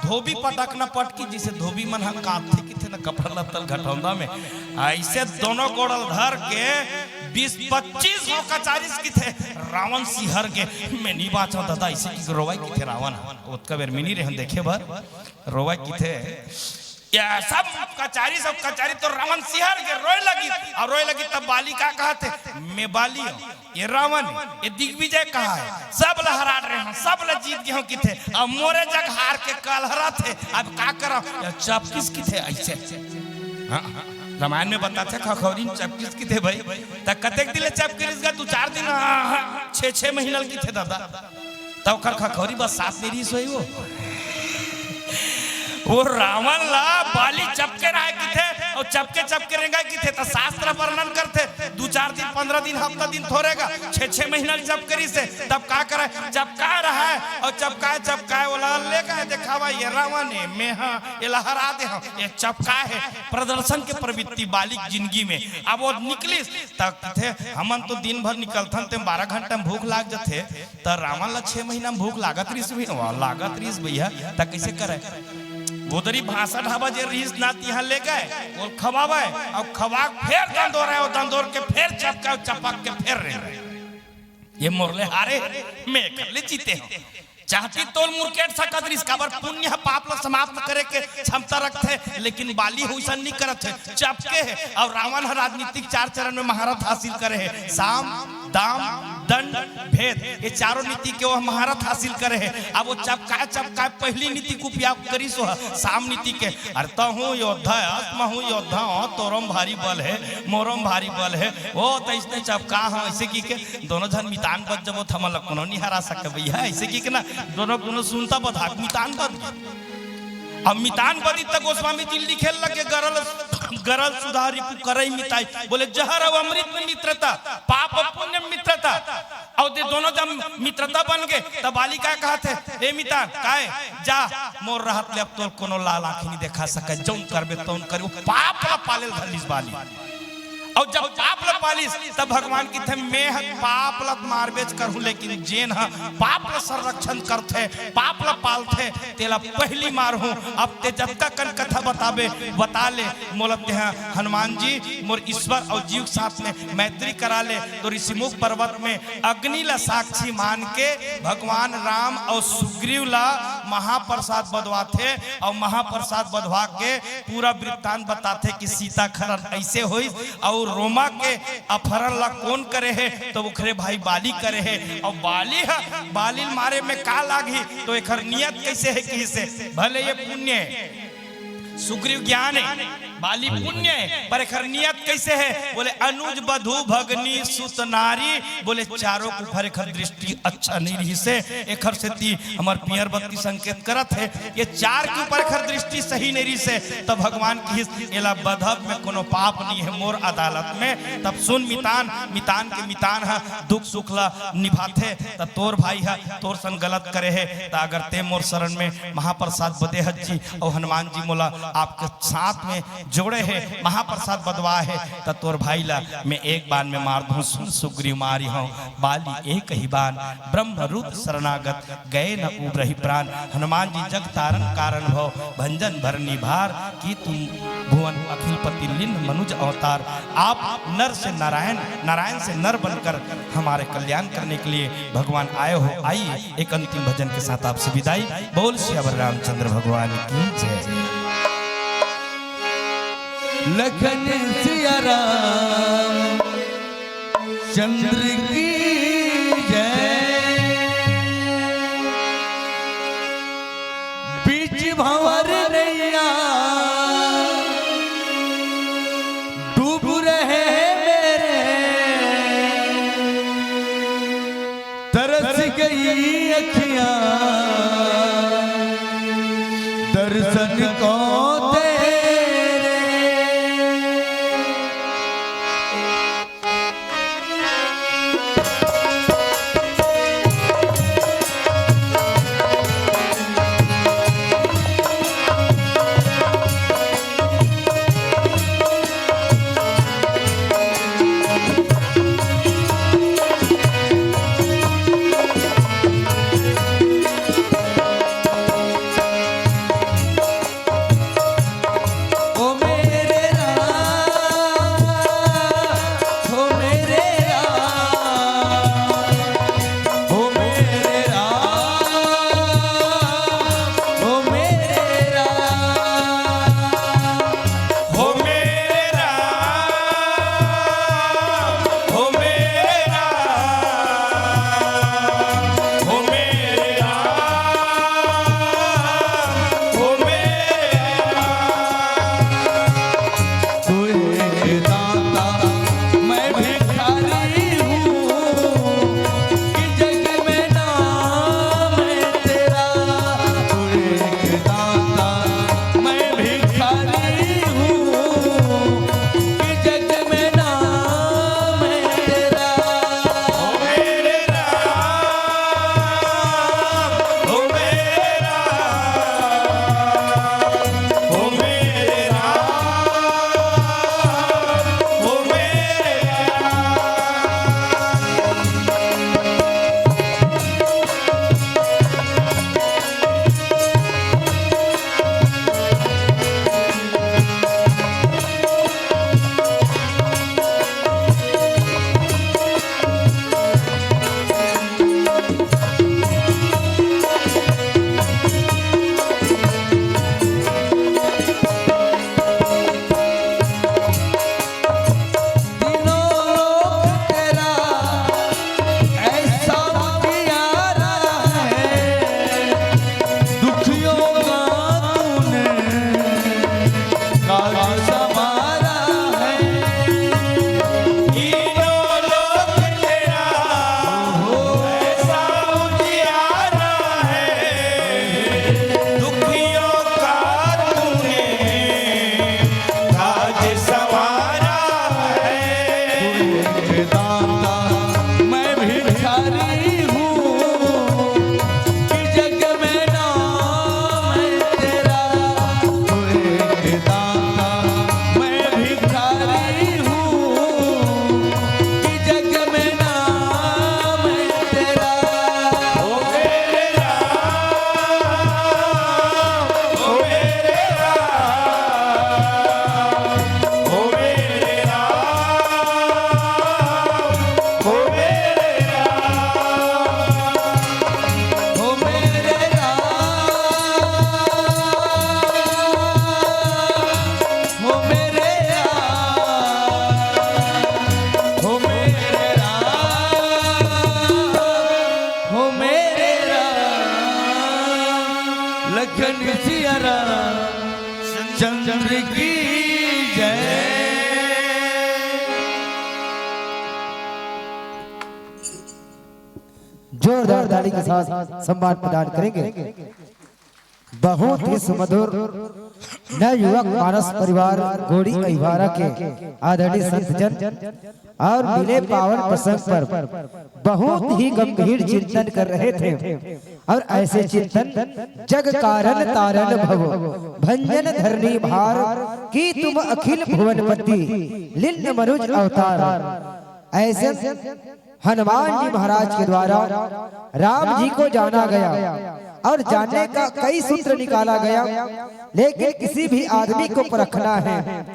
धोबी पटकना पटकी, जइसे धोबी मन ह कांपथे किथे न कपड़ा लत्ता ल घटौंदा में, अइसे दोनों गोड़ ल धर के बीस पच्चीस घांव कचारिस किथे। रावण सिहर गे, मैं नी बांचंव ददा, अइसे कि रोवय किथे रावण ह। ओतका बेर में नी रेहेंव देखे बर, रोवय किथे। ये सब कचारिस, सब कचारिस त रावण सिहर गे रोय लगिस, अउ रोय लगिस तब बाली का कहत हे, मैं बाली हंव, ये रावण हे, ये दिग्विजय कहाय, सब ला हरा डरे हंव, सब ला जीत गे हंव किथे, अब मोरे जग हार के कलहरत हे, अब का करंव? ये चपकिस किथे अइसे। हाँ, रामायण में बताथे खखौरी म चपकिस किथे भई, त कतेक दिन ले चपके रिहिस गा? दू चार दिन, हाँ, हाँ, छह छह महीना ल किथे ददा। त ओकर खखौरी बस साथ में रिहिस होही वो। वो रावण ला बाली चपके रहय किथे, अउ चपके चपके रेंगय किथे, त शास्त्र वर्णन करथे, दू चार दिन, पंद्रह दिन, हफ्ता दिन थोरे गा, छह छह महीना ल चपके रिहिसे, तब का करय? चपकाय रहय, अउ चपकाय, चपकाय, ओला ले गय देखावय, ये रावण हे, मैं हंव, एला हरा दे हंव, ये चपकाय हे, प्रदर्शन के प्रवृत्ति बाली के जिनगी में। अब वो निकलिस, त किथे, हमन तो दिन भर निकलथन, ते बारह घंटा में भूख लाग जथे, त रावण ला छह महीना में भूख लागत रिहिस भई, वाह, लागत रिहिस भैया, त कइसे करय? गोदरी भांसा ढाबा जे रिहिस ना, तिहां ले गय, ओला खवावय, अउ खवा के फेर दंदोरय, अउ दंदोर के फेर चपकय, अउ चपक के फेर रेंगय। ये मोर ले हारे, मैं एकर ले जीते हंव। चाहती तोल मुरकेट सकत रिस, काबर पुण्य ह पाप ल समाप्त करे के क्षमता रखथे, लेकिन बाली ह ओइसन नइ करत हे, चपके हे। अउ रावण ह राजनीतिक चार चरण में महारथ हासिल करे हे, साम, दाम, दंड, भेद, ये चारों नीति के वो महारथ हासिल करे हे। अब वो चपकाए चपकाए पहली नीति के उपयोग करिस, वो साम नीति के। अरे तहूँ योद्धा अस, महूँ योद्धा हों, तोरो म भारी बल हे, मोरो म भारी बल हे, वो त इसने चपका हों, ऐसे कहिके दोनों झन मितान बन जबो, त हमन ला कोनो नइ हरा सके भैया, ऐसे कहिके ना, दोनों कोनो सुनता बधाक मितान बन गे। अब मितान बनी त गोस्वामी जी लिखे लगे, गरल, गरल सुधा रिपु करई मिताई, बोले जहर अउ अमृत में मित्रता, पाप अउ पुण्य में मित्रता। अउ दे दोनों जब मित्रता बन गे, तब बाली का कहत हे, ए मितान, काय, जा, मोर रहत ले अब तोर कोनो लाल आँखी नइ देखा सके, जौन करबे तौन करे, वो पाप ला पाले ल धर लिस बाली। अउ जब पाप ल पालिस, तब भगवान कहिथे, मैं ह पाप ल मारबेच करहूं, लेकिन जेन ह पाप ल संरक्षण करथे, पाप ल पालथे, तेला पहिली मारहूं। अब ते जतका कन कथा बताबे, बता ले, मोला तेहा हनुमान जी, मोर ईश्वर अउ जीव के साथ में मैत्री करा ले। तो ऋषिमुख पर्वत में अग्नि ल साक्षी मान के भगवान राम अउ सुग्रीव ल महाप्रसाद बधवाथे, अउ महाप्रसाद बधवा के पूरा वृत्तांत बताथे कि सीता खरन ऐसे होइस अउ रोमा के अपहरण ला कोन करे हे, तो ओखरे भाई बाली करे हे। अउ बाली ह, बाली ल मारे में का लागही, तो एखर नियत कैसे हे, कहिसे भले ये पुण्य हे, सुग्रीव ज्ञान हे, बाली पुण्य हे, पर एखर नियत कैसे हे? बोले अनुज बधु भगनी सुत नारी, बोले चारों के ऊपर एखर दृष्टि अच्छा नहीं रहिसे, एखर सेती हमर पियर बत्ती संकेत करत हे। ये चार के ऊपर एखर दृष्टि सही नहीं रहिसे, तब भगवान कहिस, एला बधब में कोनो पाप नहीं हे मोर अदालत में। तब सुन मितान, मितान के मितान ह दुख सुख ला निभाथे, त तोर भाई ह तोर संग गलत करे हे, त अगर ते मोर शरण में महाप्रसाद बदे हस जी, अउ हनुमान जी मोला आपके साथ में जोड़े हे, महाप्रसाद बदवा हे, त तोर भाई ला मैं एक बाण में मार दूं। सुन सुग्रीव मारिहौं बाली एक ही बाण, ब्रह्म रुद्र शरणागत गए न उबरहि प्राण। हनुमान जी जग तारण कारण भव, भंजन भरनी भार। की तुम भुवन अखिल पति लिन्ह मनुज अवतार। आप नर से नारायण, नारायण से नर बनकर हमारे कल्याण करने के लिए भगवान आए हो। आइए एक अंतिम भजन के साथ आपसे विदाई। बोल सियावर रामचंद्र भगवान की जय। लखन सिया राम चंद्र की जय। बीच भंवर नैया डूब रहे मेरे, तरस गई अखियां दर्शन को तेरे। ताली के साथ सम्मान प्रदान करेंगे। बहुत ही सुमधुर नवयुवक मानस परिवार गोड़ी अहिवारा के आदरणीय संत जन और मिले पावन प्रसंग पर बहुत ही गंभीर चिंतन कर रहे थे। और ऐसे चिंतन, जग कारण तारण भव, भंजन धरनी भार, की तुम अखिल भुवनपति, लिन्न मनुज अवतार। ऐसे हनुमान जी महाराज के द्वारा राम जी को जाना गया और जानने का कई सूत्र निकाला गया, लेकिन किसी भी आदमी को परखना है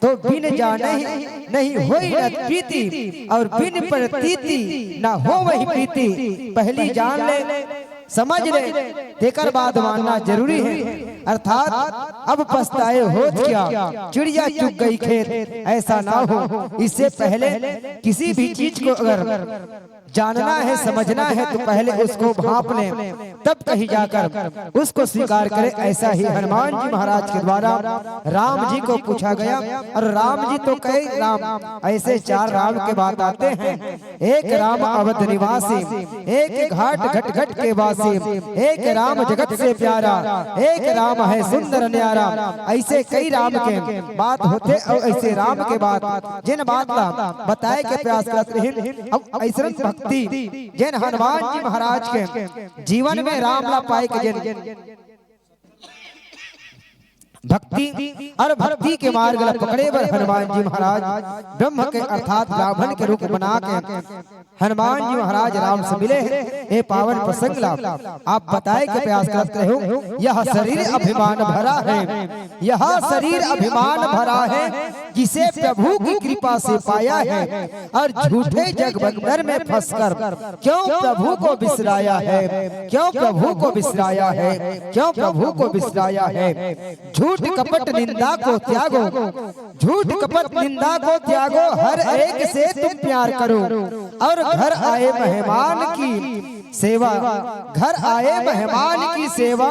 तो बिन जाने ही नहीं होई न प्रीति, और बिन प्रतीति न होवही प्रीति। पहली जान ले, समझ ले, तेकर बाद मानना जरूरी है। अर्थात अब पछताए होत क्या, चिड़िया चुग गई खेत, ऐसा ना हो। इससे पहले किसी भी चीज को अगर जानना है, समझना है, तो पहले उसको भांप लें, तब कहीं जाकर उसको स्वीकार करें। ऐसा ही हनुमान जी महाराज के द्वारा राम जी को पूछा गया और राम जी तो कहे, राम, ऐसे चार राम के बात आते हैं। एक राम अवध निवासी, एक घाट घट घट के वासी, एक राम जगत से प्यारा, एक राम है सुंदर न्यारा। ऐसे कई राम के बात होथे और ऐसे राम के बात, जेन बात ला बताए के प्रयास करत रहिन। अब ऐसन भक्ति जेन हनुमान जी महाराज के जीवन में राम ला पाए के जेन भक्ति और भक्ति के मार्ग ला पकड़े बर हनुमान जी महाराज ब्रह्म के अर्थात ब्राह्मण के रूप बना के हनुमान जी महाराज राम से मिले हैं। ये पावन प्रसंग ला आप बताए के प्रयास करत रहे हो। यह शरीर अभिमान भरा है, यह शरीर अभिमान भरा है, जिसे प्रभु की कृपा से पाया है, और झूठे जगबंधन में फंसकर क्यों प्रभु को बिसराया है, क्यों प्रभु को बिसराया है, क्यों प्रभु को बिसराया है। झूठ कपट निंदा को त्यागो, झूठ कपट निंदा को त्यागो, हर एक से तुम प्यार करो, और घर आए मेहमान की सेवा, घर आए मेहमान की सेवा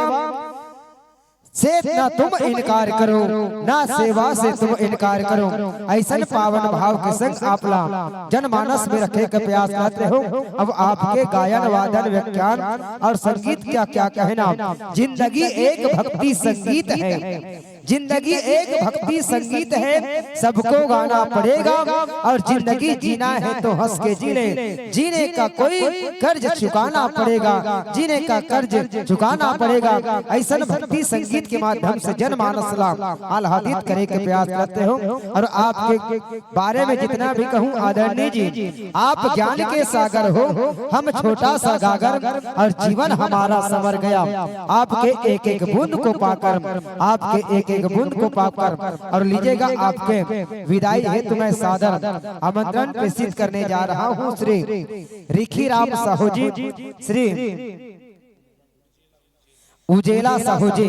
से ना तुम इनकार करो, ना सेवा से तुम इनकार करो। ऐसन पावन भाव के संग आप ला जनमानस में रखे के प्रयास करत रहो। अब आपके गायन वादन व्याख्यान और संगीत क्या क्या कहना, जिंदगी एक भक्ति संगीत है, जिंदगी एक भक्ति संगीत है, सबको गाना पड़ेगा। और जिंदगी जीना है तो हंस के जी ले, जीने का कोई कर्ज चुकाना पड़ेगा, जीने का कर्ज चुकाना पड़ेगा। ऐसन भक्ति संगीत के माध्यम से जनमानस ला आह्लादित करे के प्रयास करते हो। और आपके बारे में जितना भी कहूँ आदरणीय जी, आप ज्ञान के सागर हो, हम छोटा सा गागर, और जीवन हमारा संवर गया आपके एक एक बूंद को पाकर, आपके एक एक बूंद को पाकर। और लीजिएगा, आपके विदाई हेतु मैं सादर आमंत्रण प्रेषित करने जा रहा हूँ श्री रिखी राम साहू जी, श्री उजेला साहू जी,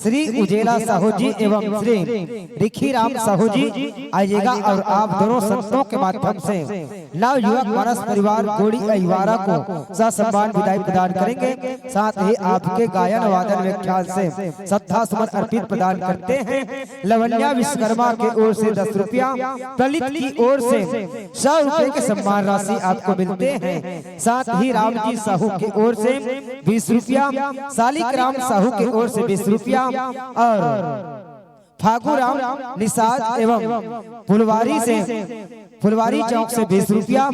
श्री उजेला साहू जी एवं श्री रिखी राम साहू जी आइएगा और आप दोनों संतों के माध्यम से नव युवक मानस परिवार गोड़ी अहिवारा को ससम्मान विदाई प्रदान करेंगे। साथ ही आपके गायन वादन व्याख्यान से श्रद्धा सुमन अर्पित प्रदान करते हैं। लवल्या विश्वकर्मा की ओर से दस रुपया, प्रलित की ओर से सौ रुपए के सम्मान राशि आपको मिलते हैं। साथ ही रामजी साहू की ओर से बीस रुपया, सालिक राम साहू की ओर से बीस रुपया और फागू राम निषाद एवं फुलवारी से, फुलवारी चौक से बीस रुपया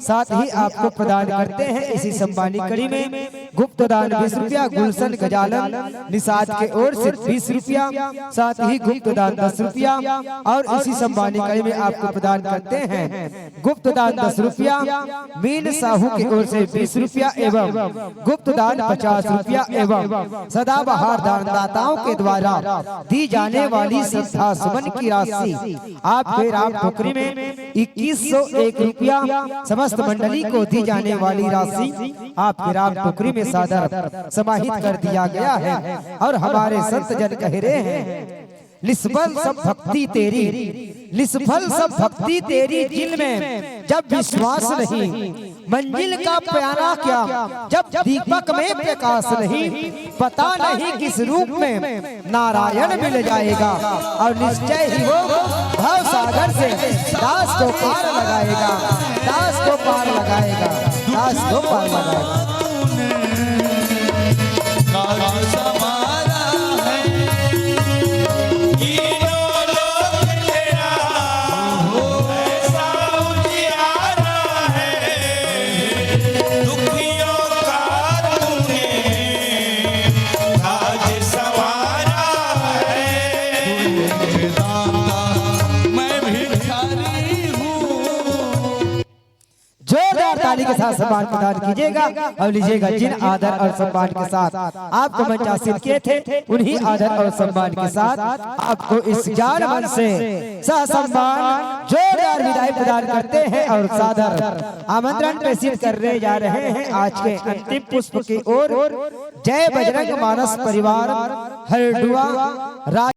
साथ ही आपको प्रदान करते हैं। इसी सम्मानी कड़ी में गुप्त दान बीस रुपया, गुलशन गजालन निषाद के ओर से बीस रुपया, साथ ही गुप्त दान दस रुपया और इसी सम्मानी कड़ी में आपको प्रदान करते हैं गुप्त दान दस रुपया, मीन साहू की ओर से बीस रुपया एवं गुप्त दान पचास रुपया एवं सदाबहार दानदाताओं के द्वारा दी जाने वाली श्रद्धा सुमन की राशि आपके राम टोकरी में इक्कीस सौ एक रुपया, समस्त मंडली को दी जाने वाली राशि आपके राम टोकरी में सादर समाहित कर दिया गया है। और हमारे संत जन कह रहे हैं, निष्फल सब भक्ति तेरी, निष्फल सब भक्ति तेरी, दिल में जब विश्वास नहीं, मंजिल का प्याला क्या जब दीपक में प्रकाश नहीं, पता नहीं किस रूप में नारायण मिल जाएगा और निश्चय ही वो भव सागर से दास को पार लगाएगा, दास को पार लगाएगा, दास को पार लगाएगा। ताली के साथ सम्मान प्रदान कीजिएगा और लीजिएगा। जिन आदर और सम्मान के साथ आपको मंचासीन किए थे, उन्हीं आदर और सम्मान के साथ आपको इस ज्ञान मंच से ससम्मान जोरदार विदाई प्रदान करते हैं और सादर आमंत्रण प्रेषित करने जा रहे हैं आज के अंतिम पुष्प की ओर। जय बजरंग मानस परिवार हरडुआ राज